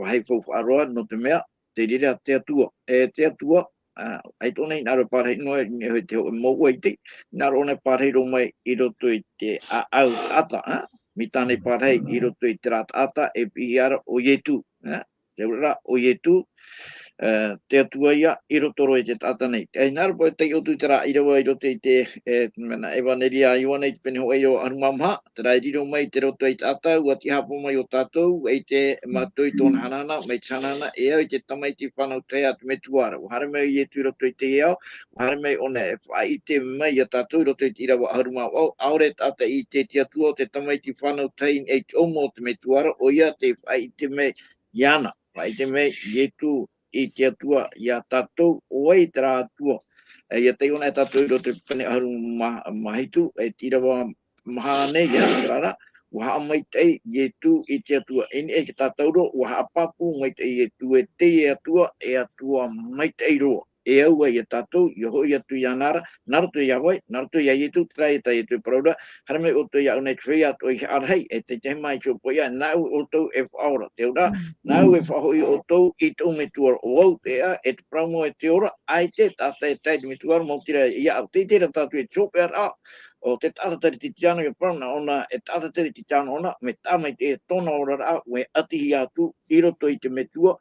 vāhi faufaʻa roa, nō te mea, te reira te Atua, e te Atua, ā, ʻaita ʻōna i hinaʻaro e pārahi noa, i niʻa i te hōʻē mau ʻua ʻite, hinaʻaro ʻōna e pārahi roa mai i roto i te ʻāʻau taʻata, ā, mai tāna i pārahi i roto i terā taʻata, e piʻihia ra ʻo Ietu, ā, te auraʻa ra, ʻo Ietu, ā, te Atua ia, i roto roa i te taʻata nei. E hinaʻaro paʻi e taiʻo atu i terā ʻīrava i roto i te, e, mea nā ʻEvaneria a Ioane i te pene hōʻē ʻahuru mā maha, terā e riro mai i te roto i te taʻata, ʻua tiʻahapa mai ʻo tātou, ʻua ʻite mātou i tōna hanahana, mai te hanahana, e au i te tamaiti fānau tahi a te Metua ra. ʻUa haere mai ʻo Ietu i roto i teie ao, ʻua haere mai ʻōna e faʻaʻite mai ia tātou i roto i te ʻīrava ʻahuru mā vaʻu, ʻaore taʻata i ʻite i te Atua ʻo te tamaiti fānau tahi i te ʻomo o te Metua ra, ʻoia tē faʻaʻite mai iāna. Faʻaʻite mai Ietu i te Atua ia tātou, ʻo vai terā Atua. E, ʻia taiʻo na e tātou i roto i te pene ʻahuru mā, mā hitu, e te ʻīrava maha nei, ia, terā ra, ʻua haʻamaitaʻi Ietu i te Atua. I niʻa i tā tātou roa, ʻua haʻapāpū maitaʻi Ietu, e teie Atua, e Atua maitaʻi roa. E au ai ia tātou, ʻia hoʻi atu iāna ra, nā roto ia vai, nā roto ia Ietu, terā ia tā Ietu e parau ra, haere mai ʻoutou iāʻu nei te feiā atoʻa i haʻa rahi, e te tahi mā i te hōpoiʻa, nāʻu ʻoutou e faʻaora. Te auraʻa, nāʻu e faʻahoʻi ʻoutou i tōʻu Metua ra, ʻo vau te aʻa, e te parau mau e te ora, ʻaita e taʻata e tae i te Metua ra, maoti rā iāʻu. Tē ʻite ra tātou e te hopeʻa ra, ʻo te taʻata teretitiano, ʻia parau na ʻōna, e taʻata teretitiano ʻōna, mea tāmaitaʻi tōna oraraʻa, ʻua ʻatihia atu i roto i te Metua,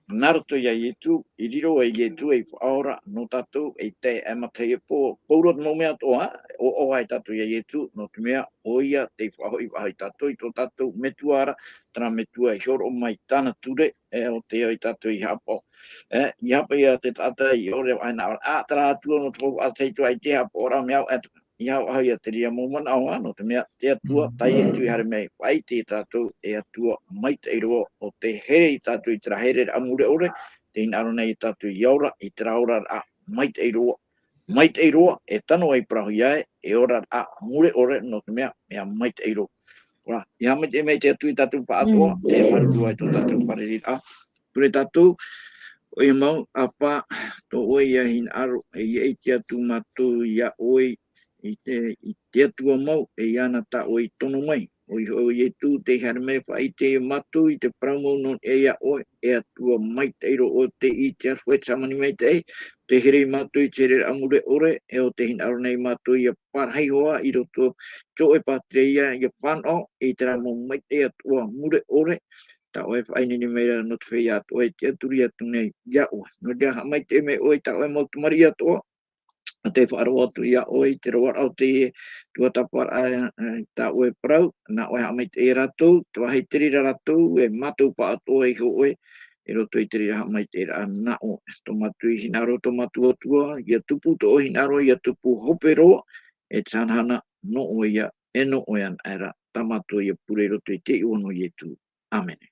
nā roto ia Ietu, i riro e Ietu ei faʻaora nō tātou, ei taeaʻe matahiapo, pauroa te mau mea atoʻa, ʻoaʻoa ai tātou ia Ietu, nō te mea, ʻoia tei faʻahoʻi faʻahou ia tātou, i tō tātou Metua ra, terā Metua i hōroʻa mai tāna ture, e, ʻo tē au ia tātou i haʻapaʻo. E, i haʻapaʻo ia te taʻata i ʻore, ʻaita nā, ā, terā Atua nō te faufaʻa tei ʻaita e haʻapaʻo ra mea, e, ʻeiaha faʻahou ia te reira mau manaʻo, ā, nō te mea, te Atua, tā Ietu i haere mai, faʻaʻite ia tātou, e Atua maitaʻi roa, ʻo tē here ia tātou i terā hereraʻa mure ʻore, tē hinaʻaro nei ia tātou ʻia ora, i terā oraraʻa maitaʻi roa, maitaʻi roa, e tano ai parauhia ē, e oraraʻa mure ʻore, nō te mea, mea maitaʻi roa. Ora, ʻia haʻamaitaʻi mai te Atua ia tātou pāʻatoʻa, e māuruuru ai tō tātou fārereiraʻa. Ture tātou, ʻoia mau, ʻĀpā, tō ʻoe ʻia hinaʻaro, e ʻia ʻite atu mātou ia ʻoe, i te, i te Atua mau, e iāna tā ʻoe i tono mai. ʻOia hoʻi ʻo Ietu, tei haere mai faʻaʻite ia mātou, i te parau mau nō niʻa ia ʻoe, e Atua maitaʻi roa ʻo tei ʻite atu e te hāmani maitaʻi, te here ia mātou i te hereraʻa mure ʻore, e ʻo tē hinaʻaro nei ia mātou ia pārahi hoʻi i roto i tō ʻoe pātireia, ia fānaʻo i terā mau maitaʻi atoʻa mure ʻore, tā ʻoe e faʻaineine mai ra nō te feiā atoʻa e tiʻaturi atu nei ia ʻoe. Nō reira haʻamaitaʻi mai ʻoe i tā ʻoe mau tamariʻi atoʻa, ʻo tē faʻaroʻo atu ia ʻoe i te roaraʻa o teie tuatāpaparaʻa, e, tā ʻoe parau, nā ʻoe haʻamaitaʻi ia rātou, te vāhi i te reira rātou, e mātou pāʻatoʻa iho ʻoe, i roto i te reira haʻamaitaʻiraʻa nā ʻoe. Tō mātou i hinaʻaro tō mātou Atua, ia tupu tō ʻoe hinaʻaro, ia tupu hope roa, e te hanahana nō ʻoe ia, e nō ʻoe anaʻe ra, tā mātou ia pure i roto i te iʻoa nō Ietu. ʻĀmene.